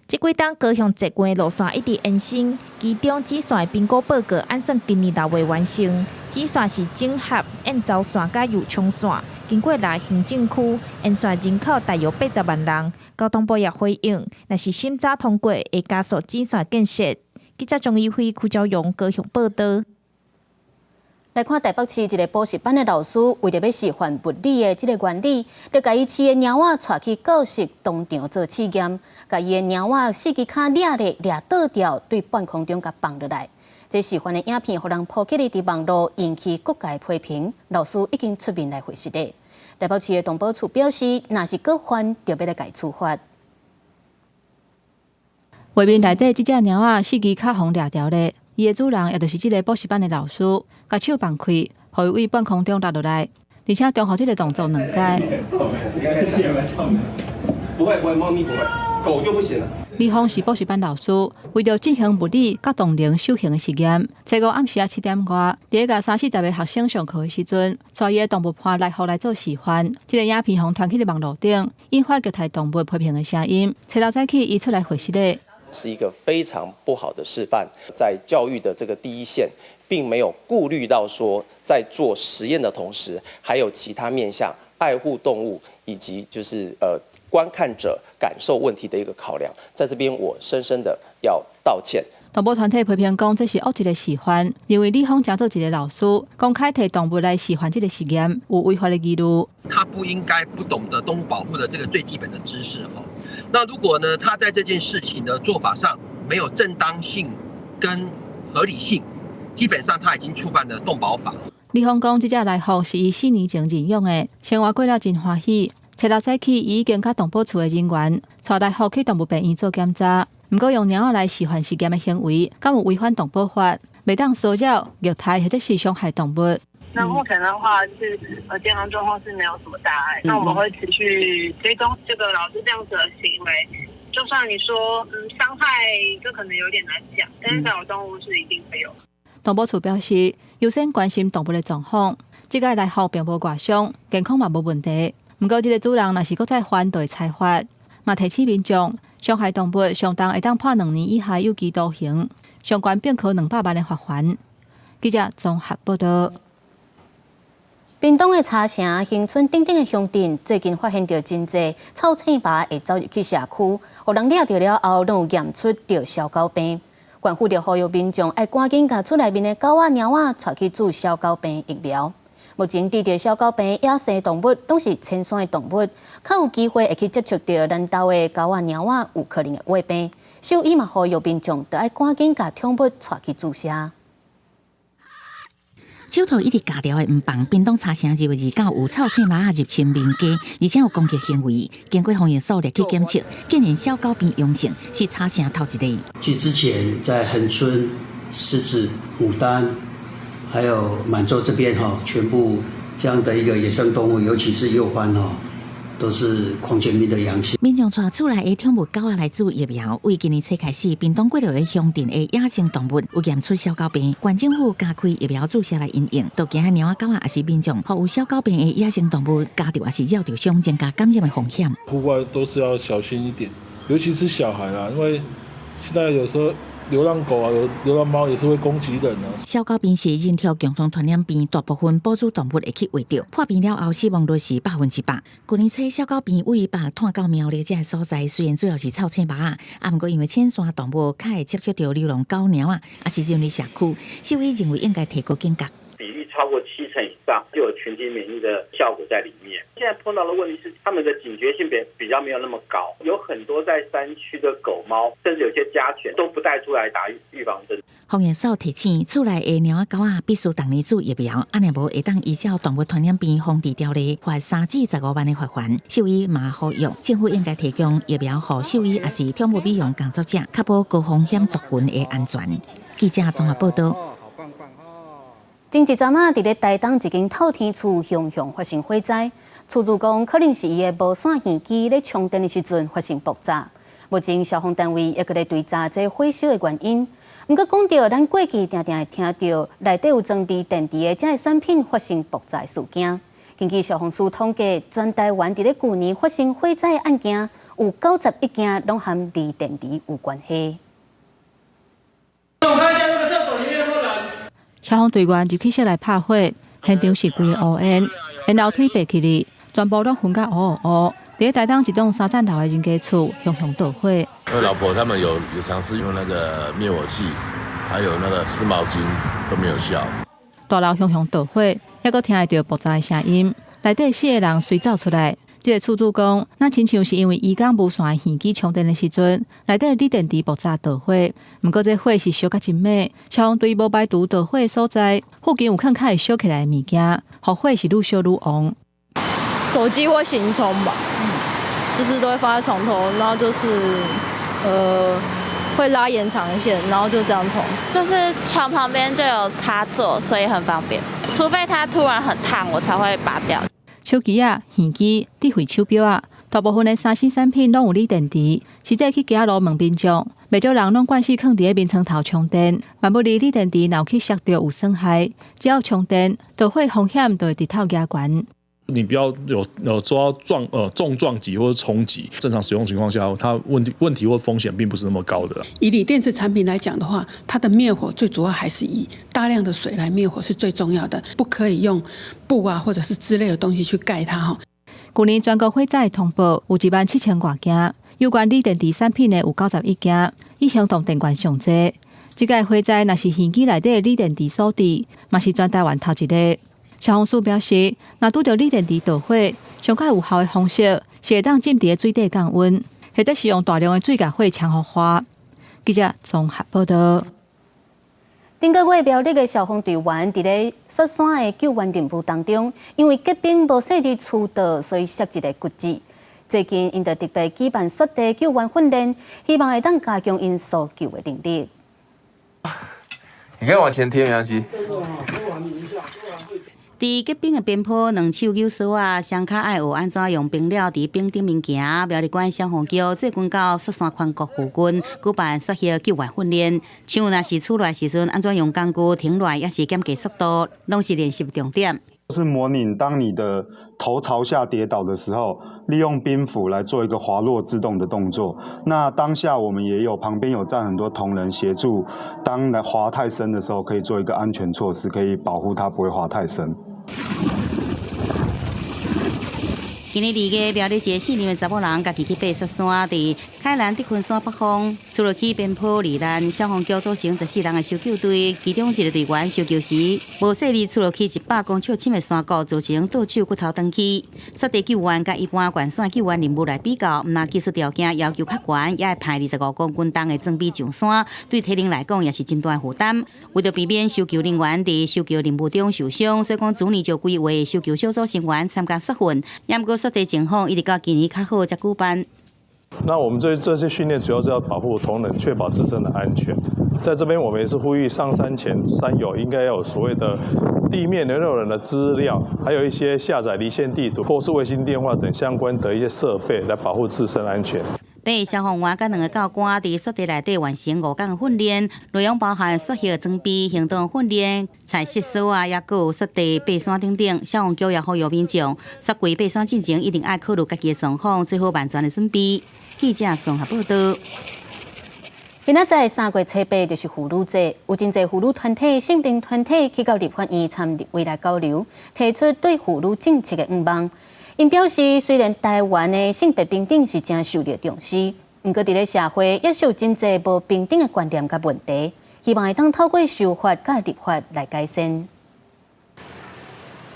Speaker 22: 這幾冬高雄捷運路線一直延伸，其中支線的評估報告按算今年6月完成。支線是整合燕巢線佮右昌線，經過六行政區，沿線人口大約80萬人。交通部也回應，若是審查通過，會加速支線建設。記者張怡輝、柯昭榮高雄報道。
Speaker 2: 來看台北市一個補習班的老師，為著欲示範物理的這個原理，就共伊飼的貓仔帶去教室當場做試驗，共伊的貓仔四支跤掠咧掠倒吊，對半空中共放落來。這示範的影片，予人 po 起來佇網路，引起各界批評。老師已經出面來回釋咧。台北市的動保處表示，若是閣犯，就欲來共處罰。
Speaker 12: 畫面內底這隻貓仔四支跤予掠牢咧。伊的主人，也就是這個補習班的老師，共手放開，予伊對半空中落落來，而且重複這個動作兩擺。
Speaker 30: 不會不會，貓咪不會，狗就不行了。
Speaker 12: 李峰是補習班老師，為著進行物理佮動能守恆的實驗，初五暗時仔7點外，佇咧共三四十个學生上課的時陣，帶伊的動物伴來予來做示範。這個影片予傳去佇網路頂，引發虐待動物批評的聲音。初六早起，伊出來回釋咧。
Speaker 31: 是一個非常不好的示範，在教育的這個第一線，並沒有顧慮到說，在做實驗的同時，還有其他面向愛護動物以及就是觀看者感受問題的一個考量，在這邊我深深的要道歉。
Speaker 12: 動保團體批評講，這是惡意的示範，認為李峰成做一個老師，公開提動物來示範這個實驗，有違法的疑慮。
Speaker 32: 他不應該不懂得動物保護的這個最基本的知識，哈。
Speaker 3: 那如果呢，他在這件事情的做法上沒有正當性跟合理性，基本上他已經觸犯了動保法。
Speaker 12: 李峰講，這隻來福是伊4年前認養的，生活過了真歡喜。初六早起，伊已經佮動保處的人員帶來福去動物病院做檢查。毋過用貓仔來示範實驗的行為，敢有違反動保法？袂當騷擾、虐待或者是傷害動物。
Speaker 5: 那目前的話是，健康狀況是沒有什麼大礙。那我們會持續追蹤這個老師這樣子的行為。就算你說，傷害，這可能有點難講，但是小動物是一定會有。
Speaker 12: 動保處表示，優先關心動物的狀況。這个來福並無外傷，健康嘛無問題。毋過，這个主人若是閣再犯，就會裁罰。嘛提醒民眾，傷害動物上重會當判2年以下有期徒刑，上懸變可200萬的罰鍰。記者綜合報道。
Speaker 2: 屏東的茶城、恆春等等的鄉鎮，最近發現著真濟臭青蝮會走入去社區，予人掠著了後，攏有驗出著痟狗病。縣府就呼籲民眾愛趕緊共厝內面的狗仔、貓仔帶去注痟狗病疫苗。目前，得著痟狗病野生動物攏是淺山的動物，較有機會會去接觸著咱兜的狗仔、貓仔，有可能會患病。獸醫嘛呼籲民眾，著愛趕緊共寵物帶去注射。
Speaker 21: 手套一直咬牢的毋放，屏東茶城2月29有臭青蝮仔入侵民家，而且有攻擊行為。經過防疫所入去檢測，竟然痟狗病陽性，是茶城頭一例。
Speaker 7: 其實之前在恆春、獅子、牡丹，還有滿洲這邊哈，全部這樣的一個野生動物，尤其是鼬獾哈，都是狂犬病的陽性。
Speaker 21: 民眾帶厝內的寵物狗仔來注疫苗，為今年初開始，屏東幾落個鄉鎮的野生動物有驗出痟狗病，縣政府加開疫苗注射來因應，都驚貓仔狗仔抑是民眾，予有痟狗病的野生動物咬著抑是惹著傷，增加感染的風險。
Speaker 8: 戶外都是要小心一點，尤其是小孩啊，因為現在有時候流浪狗啊、流浪貓也是會攻擊人啊。
Speaker 21: 痟狗病是人畜共同傳染病，大部分哺乳動物會去患著，破病了後死亡率是100%。去年初痟狗病位北湠到苗栗這个所在，雖然主要是臭青蝮仔，啊，毋過因為淺山動物較會接觸著流浪狗、貓仔，抑是人類社區，獸醫認為應該提高警覺。
Speaker 9: 比例超過70%以上，就有群體免疫的效果在裡面。現在碰到的問題是，他們的警覺性比較沒有那麼高，有很多在山區的狗貓，甚至有些家犬都不帶出來打預防針。
Speaker 21: 防疫所提醒，厝內的貓仔狗仔必須逐年注疫苗，按呢無會當依照動物傳染病防治條例罰3至15萬的罰鍰。獸醫嘛呼籲，政府應該提供疫苗予獸醫，抑是寵物美容工作者，確保高風險族群的安全。記者綜合報道。
Speaker 2: 前一陣仔，佇咧台東一間透天厝雄雄發生火災，厝主講可能是伊的無線耳機咧充電的時陣發生爆炸。目前消防單位猶閣咧追查這火燒的原因。毋過講著，咱過去定定會聽著內底有裝鋰電池的這个產品發生爆炸的事件。根據消防署統計，全台灣佇咧舊年發生火災的案件，有91件攏和鋰電池有關係。
Speaker 10: 我看一下那個廁所裡面有沒有人。
Speaker 12: 消防隊員入去室內拍火，現場是規个烏煙，煙樓梯白起哩，全部攏熏甲烏烏烏。佇咧台東一棟三層樓的人家厝，熊熊著火。
Speaker 11: 我老婆他們有嘗試用那個滅火器，還有那個濕毛巾都沒有效。
Speaker 12: 大樓熊熊著火，猶閣聽會著爆炸的聲音。內底四个人隨走出來。這个厝主講，若親像是因為伊講無線的耳機充電的時陣，內底鋰電池爆炸著火。毋過這火是燒甲真猛，消防隊無排除著火的所在附近有可能較會燒起來的物件，予火是愈燒愈旺。
Speaker 24: 手機會行充吧，就是都會放在床頭，然後就是會拉延長線，然後就這樣充。
Speaker 27: 就是床旁邊就有插座，所以很方便。除非它突然很燙，我才會拔掉。
Speaker 12: 手機仔、耳機、智慧手錶仔，大部分的3C 產品攏有鋰電池。實際去街路問民眾，袂少人攏慣勢囥佇咧眠床頭充電。萬不利鋰電池若有去燒著有損害，只要充電，著火風險就會直透加懸。
Speaker 28: 你不要有受到重撞擊或者衝擊，正常使用情況下，它問題或風險並不是那麼高的。
Speaker 29: 以鋰電池產品來講的話，它的滅火最主要還是以大量的水來滅火是最重要的，不可以用布啊或者是之類的東西去蓋它哈。
Speaker 12: 舊年全國火災通報有1萬7千外件，有關鋰電池產品的有91件，以行動電源上濟。這個火災若是耳機內底鋰電池所致，嘛是全台灣頭一个。消防署表示，若拄著鋰電池著火，上較有效的方式是會當浸佇咧水底降溫，或者是用大量的水共火槍予花。記者綜合報道。
Speaker 2: 頂個月苗栗的消防隊員佇咧雪山的救援任務當中，因為結冰無細膩出道，所以摔一个骨折。最近𪜶就特別舉辦雪地救援訓練，希望會當加強𪜶搜救的能力。
Speaker 1: 你可以往前貼，沒關係。
Speaker 21: 佇結冰的邊坡，兩手搝索仔，雙跤愛學按怎用冰料佇冰頂面行。苗栗縣消防局最近到雪山寬谷附近舉辦雪域救援訓練。像若是出來時陣，按怎用工具停落來，抑是減低速度，攏是練習重點。
Speaker 4: 是模擬當你的頭朝下跌倒的時候，利用冰斧來做一個滑落制動的動作。那當下我們也有旁邊有站很多同仁協助，當滑太深的時候，可以做一個安全措施，可以保護它不會滑太深。
Speaker 21: 今年二月，苗栗一个4年的查某人，家己去爬雪山，佇開蘭德昆山北峰，出落去邊坡罹難。消防局組成14人的搜救隊，其中一个隊員搜救時，無細膩出落去100公尺深的山谷，造成倒手骨頭斷去。雪地救援佮一般懸山救援任務來比較，毋但技術條件要求較懸，也會派25公斤重的裝備上山，對體能來講也是真大負擔。為著避免搜救人員佇搜救任務中受傷，所以講逐年就規劃搜救小組成員參加雪訓。毋過雪地情況一直到今年較好才舉辦。
Speaker 6: 那我們這些訓練主要是要保護同仁，確保自身的安全。在這邊，我們也是呼籲上山前山友應該要有所謂的地面聯絡人的資料，還有一些下載離線地圖或是衛星電話等相關的一些設備，來保護自身安全。
Speaker 21: 八个消防員佮兩个教官佇雪地內底完成5工訓練，內容包含雪域裝備、行動訓練、採石索仔，抑閣有雪地爬山等等。消防局也呼籲民眾，雪季爬山進前一定愛考慮家己的狀況，做好萬全的準備。記者綜合報道。
Speaker 2: 明仔載3月初8就是婦女節，有真濟婦女團體、性平團體去到立法院參立委來交流，提出對婦女政策的願望。𪜶表示，雖然台灣的性別平等是誠受著重視，毋過佇咧社會猶是有真濟無平等的觀念佮問題，希望會當透過修法佮立法來改善。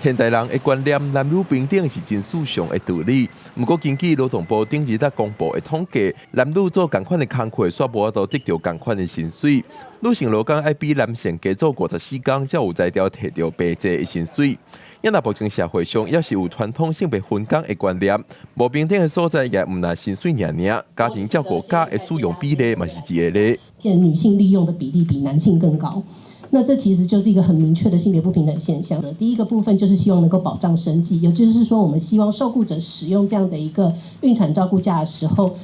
Speaker 13: 現代人的觀念，男女平等是真世常的道理。毋過，根據勞動部頂日才公布的統計，男女做仝款的工課，煞無法度得著仝款的薪水。女性勞工愛比男性加做54工，才有才調提著平齊的薪水。猶若目前社會上猶是有傳統性別分工的觀念，無平等的所在，也毋但薪水爾爾，家庭照顧假的使用比例嘛是一個例。
Speaker 14: 見女性利用的比例比男性更高。那這其實就是一個很明確的性別不平等現象。第一個部分就是希望能夠保障生計，也就是說，我們希望受僱者使用這樣的一個孕產照顧假的時候，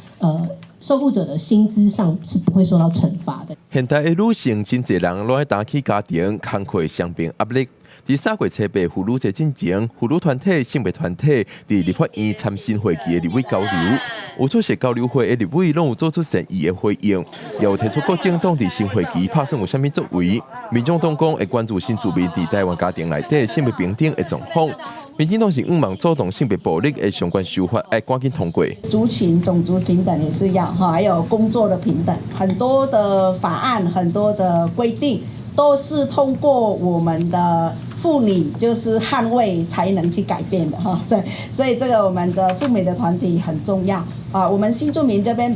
Speaker 14: 受僱者的薪資上是不會受到懲罰的。
Speaker 13: 現代的女性真濟人攏愛擔起家庭工課雙邊壓力。佇3月初8婦女節進前，婦女團體、性別團體佇立法院參新會期的立委交流，有出席交流會的立委攏有做出善意的回應，也有提出各政黨佇新會期拍算有啥物作為。民眾黨講會關注新住民佇台灣家庭內底性別平等的狀況。民進黨是向望主動性別暴力的相關修法愛趕緊通過。
Speaker 15: 族群、種族平等也是要哈，還有工作的平等，很多的法案、很多的規定都是通過我們的婦女就是捍衛才能去改變的哈，所以這個我們的婦女的團體很重要啊。我們新住民這邊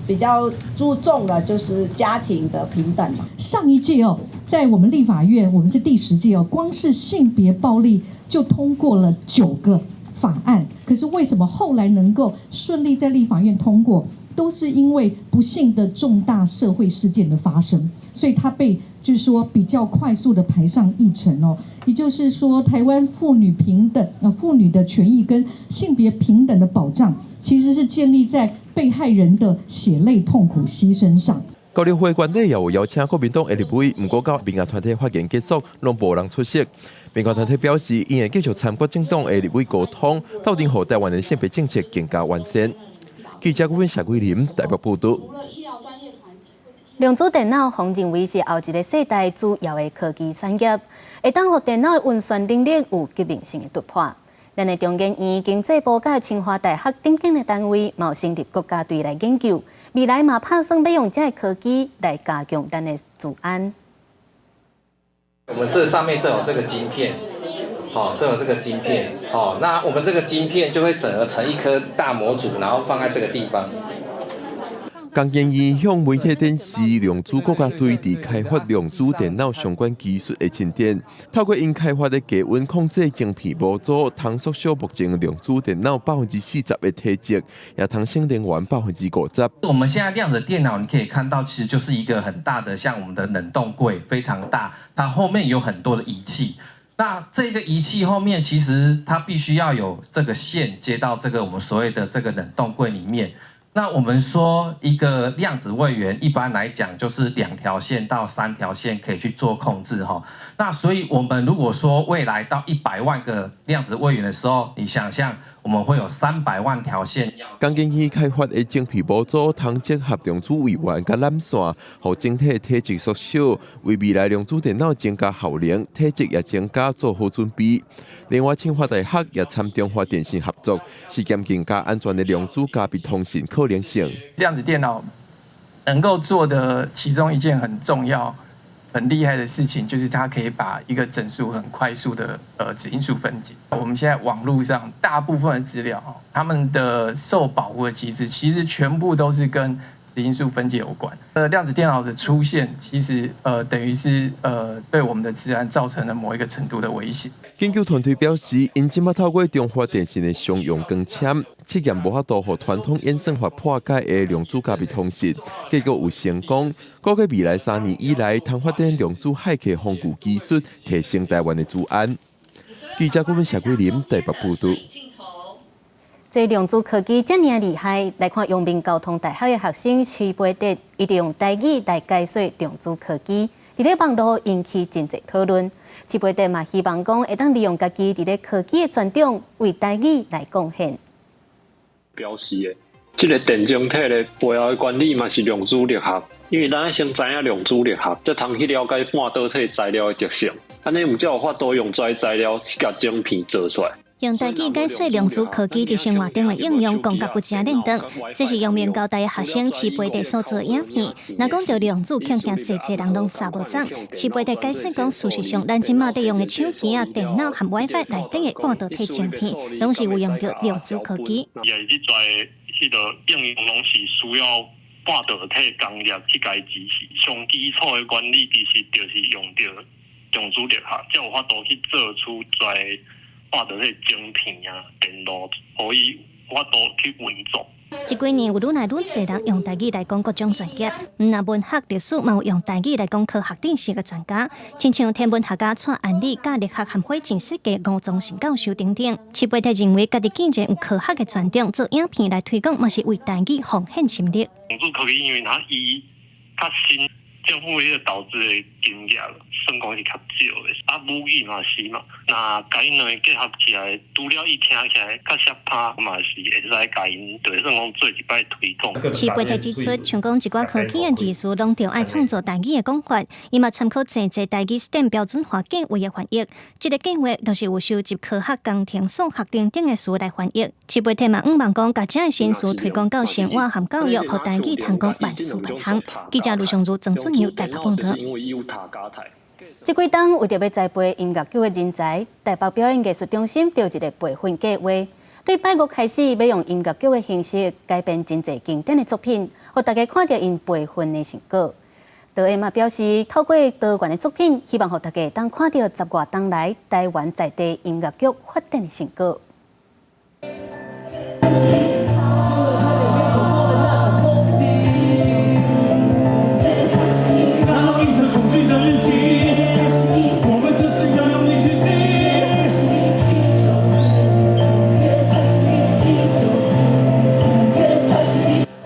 Speaker 15: 比較注重的就是家庭的平等。
Speaker 16: 上一屆哦，在我們立法院，我們是第10屆哦，光是性別暴力就通過了9個法案。可是為什麼後來能夠順利在立法院通過，都是因為不幸的重大社會事件的發生，所以它被就是說比較快速的排上議程哦。也就是說，台灣婦女平等啊，婦女的權益跟性別平等的保障，其實是建立在被害人的血淚痛苦犧牲上。
Speaker 13: 交流會原底也有邀請國民黨的立委，毋過到民間團體發言結束，攏無人出席。民間團體表示，𪜶會繼續參各政黨的立委溝通，鬥陣予台灣的性別政策更加完善。記者顧問謝桂林台北報導。
Speaker 2: 量子電腦予認為是後一个世代主要的科技產業，會當予電腦的運算能力有革命性的突破。咱的中研院、經濟部佮清華大學等等的單位，嘛有成立國家隊來研究，未來嘛拍算欲用這个科技來加強咱的資安。
Speaker 17: 我們這上面都有這個晶片，好，都有這個晶片，好，那我們這個晶片就會整合成一顆大模組，然後放在這個地方。
Speaker 13: 江建義向媒體展示量子國家隊佇開發量子電腦相關技術的進展，透過𪜶開發的低溫控制晶片模組，通縮小目前量子電腦40%的體積，也通省能源50%。
Speaker 17: 我們現在量子電腦，你可以看到，其實就是一個很大的，像我們的冷凍櫃，非常大，它後面有很多的儀器。那這個儀器後面，其實它必須要有這個線接到這個我們所謂的這個冷凍櫃裡面。那我們說一個量子位元，一般來講就是2條線到3條線可以去做控制哈。那所以我們如果說未來到100萬個量子位元的時候，你想象我們會有300萬條線。
Speaker 13: 江建義開發的晶片模組，通結合量子位元佮纜線，予整體體積縮小，為未來量子電腦增加效能、體積也增加做好準備。另外，清華大學也參中華電信合作，試驗更加安全的量子加密通訊可能性。
Speaker 3: 量子電腦能夠做的其中一件很重要、很厲害的事情，就是它可以把一個整數很快速的質因數分解。我們現在網路上大部分的資料，他們的受保護的機制，其實全部都是跟質因數分解有關。量子電腦的出現，其實等於是對我們的資安造成了某一個程度的威脅。
Speaker 13: 研究團隊表示，𪜶這馬透過中華電信的商用光纖試驗無法度予傳統演算法破解的量子加密通訊，結果有成功。估計未來3年以內，通發展量子駭客防禦技術，提升台灣的資安。記者顧問謝桂林台北報導。
Speaker 2: 這量子科技遮爾厲害，來看陽明交通大學的學生徐培德，伊就用台語來解說量子科技，佇咧網路引起真濟討論。徐培德嘛希望講會當利用家己佇咧科技的專長，為台語來貢獻。
Speaker 5: 表示的，這個電晶體的背後的原理嘛是量子力學，因為咱愛先知影量子力學，才通去了解半導體材料的特性，按呢毋才有法度用這材料去共晶片做出來。
Speaker 18: 用台語解說量子科技佇生活中的應用，講甲不誠輪轉。這是陽明交大的學生徐培德所做影片。若講著量子，恐驚濟濟人攏捎無掌。徐培德解說講，事實上，咱這馬佇用的手機啊、電腦和 WiFi 內底的半導體晶片，攏是有用著量子科技。
Speaker 19: 伊這在彼個應用攏是需要半導體工業去共支持。上基礎的原理其實就是用著量子力學，才有法度去做出在半導體晶片啊，電路予伊有法度去運作。
Speaker 18: 這幾年有愈來愈濟人用台語來講各種專業，毋但文學、歷史，嘛有用台語來講科學知識的專家，親像天文學家蔡安理、佮力學和火箭設計吳宗信教授等等。徐培德認為，家己既然有科學的專長，做影片來推廣，嘛是為台語奉獻心力。
Speaker 19: 量子科技因為它伊較新，政府彼個投資的金額算講是較少的，啊母語嘛是嘛，若共𪜶兩个結合起來，除了伊聽起來較適拍，嘛是會使共𪜶，就算講做一擺推廣。
Speaker 18: 徐培德指出，像講一寡科技的技術，攏著愛創造台語的講法，伊嘛參考濟濟台語 STEM 標準化計畫的翻譯，這个計畫就是有收集科學、工程、數學等等的詞來翻譯。徐培德嘛，向望講，共這个新詞推廣到生活和教育，予台語通講萬事萬項。記者盧尚如、曾春友台北報導。
Speaker 2: 這幾冬為著欲栽培音樂劇的人才，台北表演藝術中心就有一个培訓計劃。對拜五開始，欲用音樂劇的形式改編真濟經典的作品，予大家看著𪜶培訓的成果。導演嘛表示，透過多元的作品，希望予大家會當看著十外冬來台灣在地音樂劇發展的成果。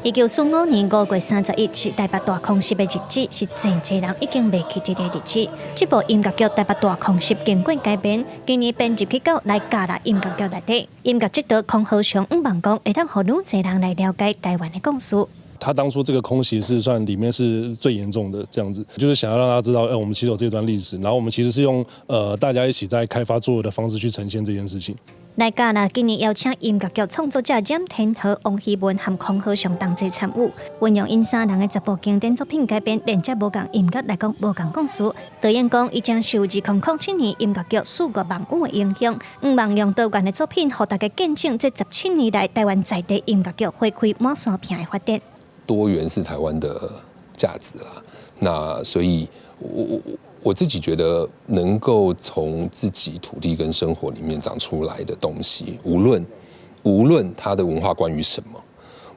Speaker 18: 1945年5月31是台北大空襲的日子，是真濟人已經袂記這个日子。這部音樂劇《台北大空襲》經過改編，今年編入去到來加入音樂劇內底。音樂指導孔和雄向望講，會當予愈濟人來了解台灣的故事。
Speaker 28: 他當初這個空襲是算裡面是最嚴重的，這樣子，就是想要讓大家知道，我們其實有這段歷史，然後我們其實是用大家一起在開發作業的方式去呈現這件事情。
Speaker 18: 來嘉啦，今年邀請音樂劇創作者蔣天和、王希文和孔和雄同齊參與，運用𪜶三人的10部經典作品改編，連接無仝音樂來講無仝故事。導演講，伊將受2007年音樂劇《四月望雨》的影響，向望用多元的作品，予大家見證這17年來台灣在地音樂劇花開滿山遍的發展。
Speaker 7: 多元是台灣的價值啦。那所以我自己覺得，能夠從自己土地跟生活裡面長出來的東西，無論它的文化關於什麼，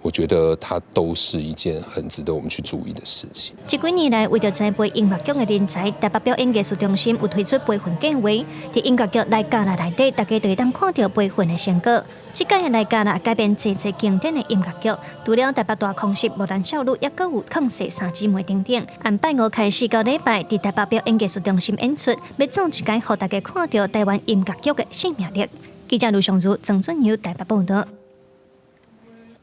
Speaker 7: 我覺得它都是一件很值得我們去注意的事情。
Speaker 18: 這幾年來，為著栽培音樂劇的人才，台北表演藝術中心有推出培訓計劃。佇音樂劇來加啦內底，大家就會當看著培訓的成果。這屆的來加啦改編濟濟經典的音樂劇，除了台北大空襲、無蘭少女，抑閣有勸世三姊妹等等。按拜五開始到禮拜，佇台北表演藝術中心演出，欲創一屆予大家看著台灣音樂劇的生命力。記者盧尚如、曾俊友台北報導。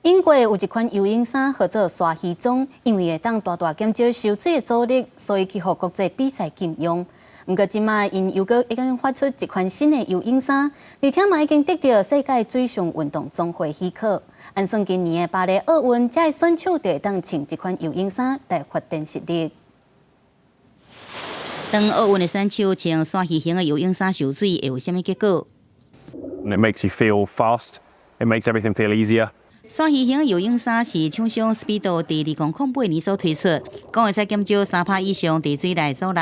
Speaker 2: 英國有一款游泳衫號做鯊魚裝，因為會當大大減少受水的阻力，所以去予國際比賽禁用。毋過這擺𪜶又閣已經發出一款新的游泳衫，而且嘛已經得著世界水上運動總會許可。按算今年的巴黎奧運，這个選手就會當穿這款游泳衫來發展實力。
Speaker 21: 當奧運的選手穿鯊魚型的游泳衫受水，會有啥物結果？
Speaker 8: It makes you feel fast. It makes everything feel easier.
Speaker 21: 鯊魚型游泳衫是廠商 Speedo 佇2008年所推出，講會使減少3趴以上佇水內阻力。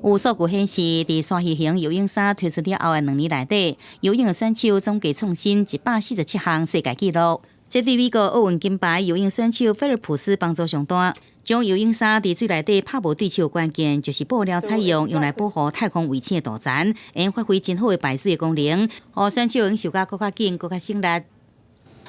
Speaker 21: 有數據顯示，佇鯊魚型游泳衫推出了後的2年內底，游泳的選手總計創新147項世界紀錄。這對美國奧運金牌游泳選手菲爾普斯幫助上大。將游泳衫佇水內底拍無對手，關鍵就是布料採用用來保護太空衛星的塗層，會發揮真好的排水的功能，予選手用受甲閣較緊、閣較省力。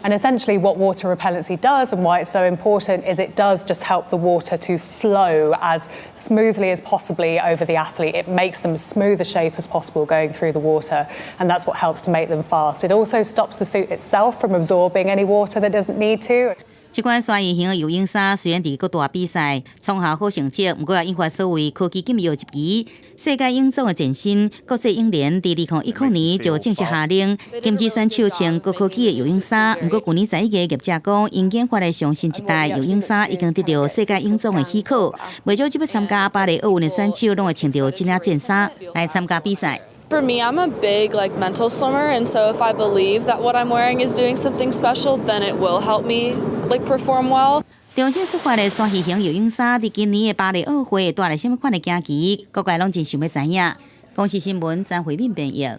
Speaker 9: And essentially, what water repellency does and why it's so important is it does just help the water to flow as smoothly as possibly over the athlete. It makes them as smooth a shape as possible going through the water, and that's what helps to make them fast. It also stops the suit itself from absorbing any water that doesn't need to.
Speaker 21: 這款鯊魚型的游泳衫雖然佇各大比賽創下好成績，毋過也引發所謂科技禁藥質疑。世界泳總的前身國際泳聯佇2010年就正式下令禁止選手穿高科技的游泳衫。毋過舊年11月，業者講，𪜶研發的上新一代游泳衫已經得著世界泳總的許可，袂少這擺參加巴黎奧運的選手攏會穿著這領戰衫來參加比賽。
Speaker 24: For me, I'm a big like mental swimmer, and so if I believe that what I'm wearing is doing something special, then it will help me like perform well.
Speaker 21: 重新出發的鯊魚型游泳衫，佇今年的巴黎奧會帶來啥物款的驚奇？各界攏真想欲知影。公視新聞張惠敏編譯。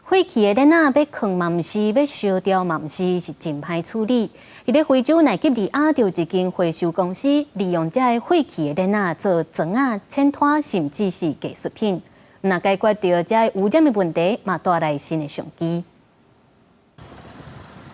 Speaker 2: 廢棄的鏈仔欲囥嘛毋是，欲燒掉嘛毋是，是真歹處理。佇咧非洲奈及利亞，就有一間回收公司，利用這个廢棄的鏈仔做床仔、淺拖，甚至是藝術品。若解決著這个污染的問題，嘛帶來新的商機。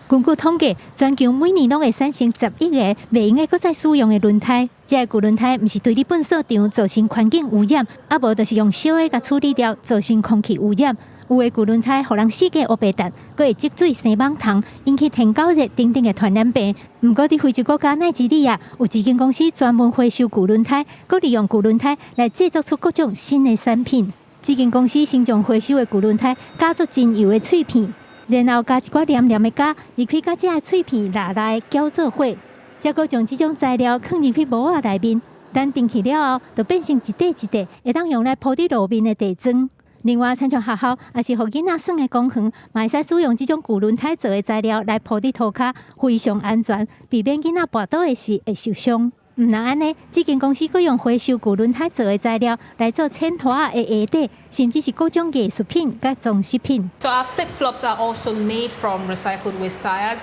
Speaker 10: 根據統計，全球每年攏會產生10億个袂用得閣再使用的輪胎。這个舊輪胎毋是堆佇糞掃場造成環境污染，啊無就是用燒的共處理掉，造成空氣污染。有的舊輪胎予人四界烏白擲，閣會積水生蠓蟲，引起天狗熱等等的傳染病。毋過佇非洲國家奈及利亞，有一間公司專門回收舊輪胎，閣利用舊輪胎來製作出各種新的產品。這間公司先將回收的舊輪胎加做精油的脆片，然後加一寡黏黏的膠入去，佮這个脆片抐來攪做伙，再閣將這種材料囥入去模仔內面，等定起了後，就變成一塊一塊會當用來鋪佇路面的地磚。另外，親像學校抑是予囡仔耍的公園，嘛會使使用這種舊輪胎做的材料來鋪佇塗跤，非常安全，避免囡仔跋倒的時會受傷。毋但按呢，這間公司閣用回收舊輪胎做的材料來做淺拖仔的鞋底，甚至是各種藝術品佮裝飾品。
Speaker 20: So our flip flops are also made from recycled waste tires.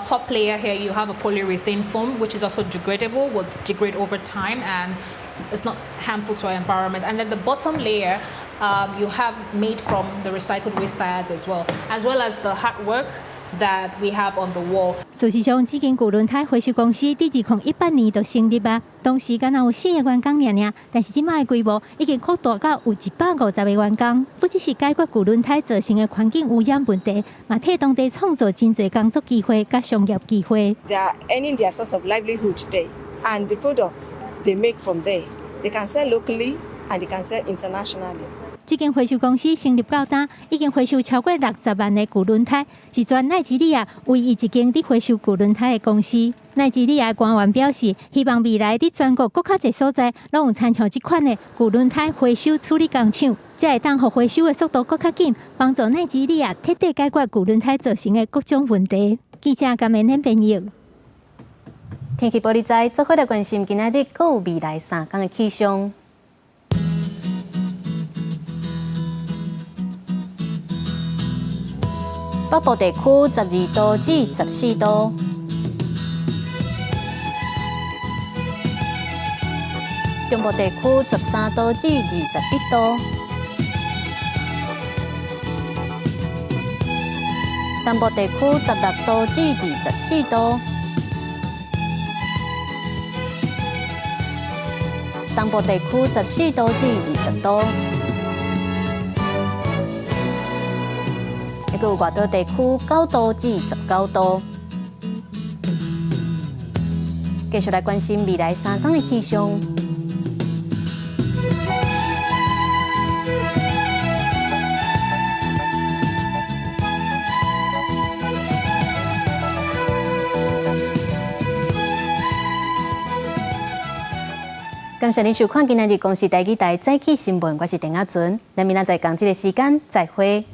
Speaker 20: Top layer here, you have a polyurethane foam, which is also degradable, will degrade over time, and it's not harmful to our environment. And then the bottom layer, you have made from the recycled waste tires as well, as well as the artwork that we have on the wall.
Speaker 10: 事實上，這間舊輪胎回收公司佇2018年就成立啊，當時敢若有四個員工爾爾，但是這擺的規模已經擴大到有150個員工。不只是解決舊輪胎造成的環境污染問題，嘛替當地創造真濟工作機會佮商業機會。
Speaker 22: They are earning their source of livelihood there, and the products they make from there, they can sell locally and they can sell internationally.
Speaker 10: 這間回收公司成立到今，已經回收超過60萬個舊輪胎，是全奈及利亞唯一一間佇回收舊輪胎的公司。奈及利亞官員表示，希望未來佇全國閣較濟所在，攏有親像這款的舊輪胎回收處理工廠，才會當予回收的速度閣較緊，幫助奈及利亞徹底解決舊輪胎造成的各種問題。記者甘明編譯。
Speaker 2: 天氣玻璃仔，做伙來關心今仔日閣有未來3天的氣象。北部地區12度至14度，中部地區13度至21度，南部地區16度至24度。東部地區14度至20度，閣有外島地區9度至19度。繼續來關心未來3天的氣象。感謝您收看今仔日公視台語台早起新聞，我是鄭亞純，咱明仔載仝這个時間再會。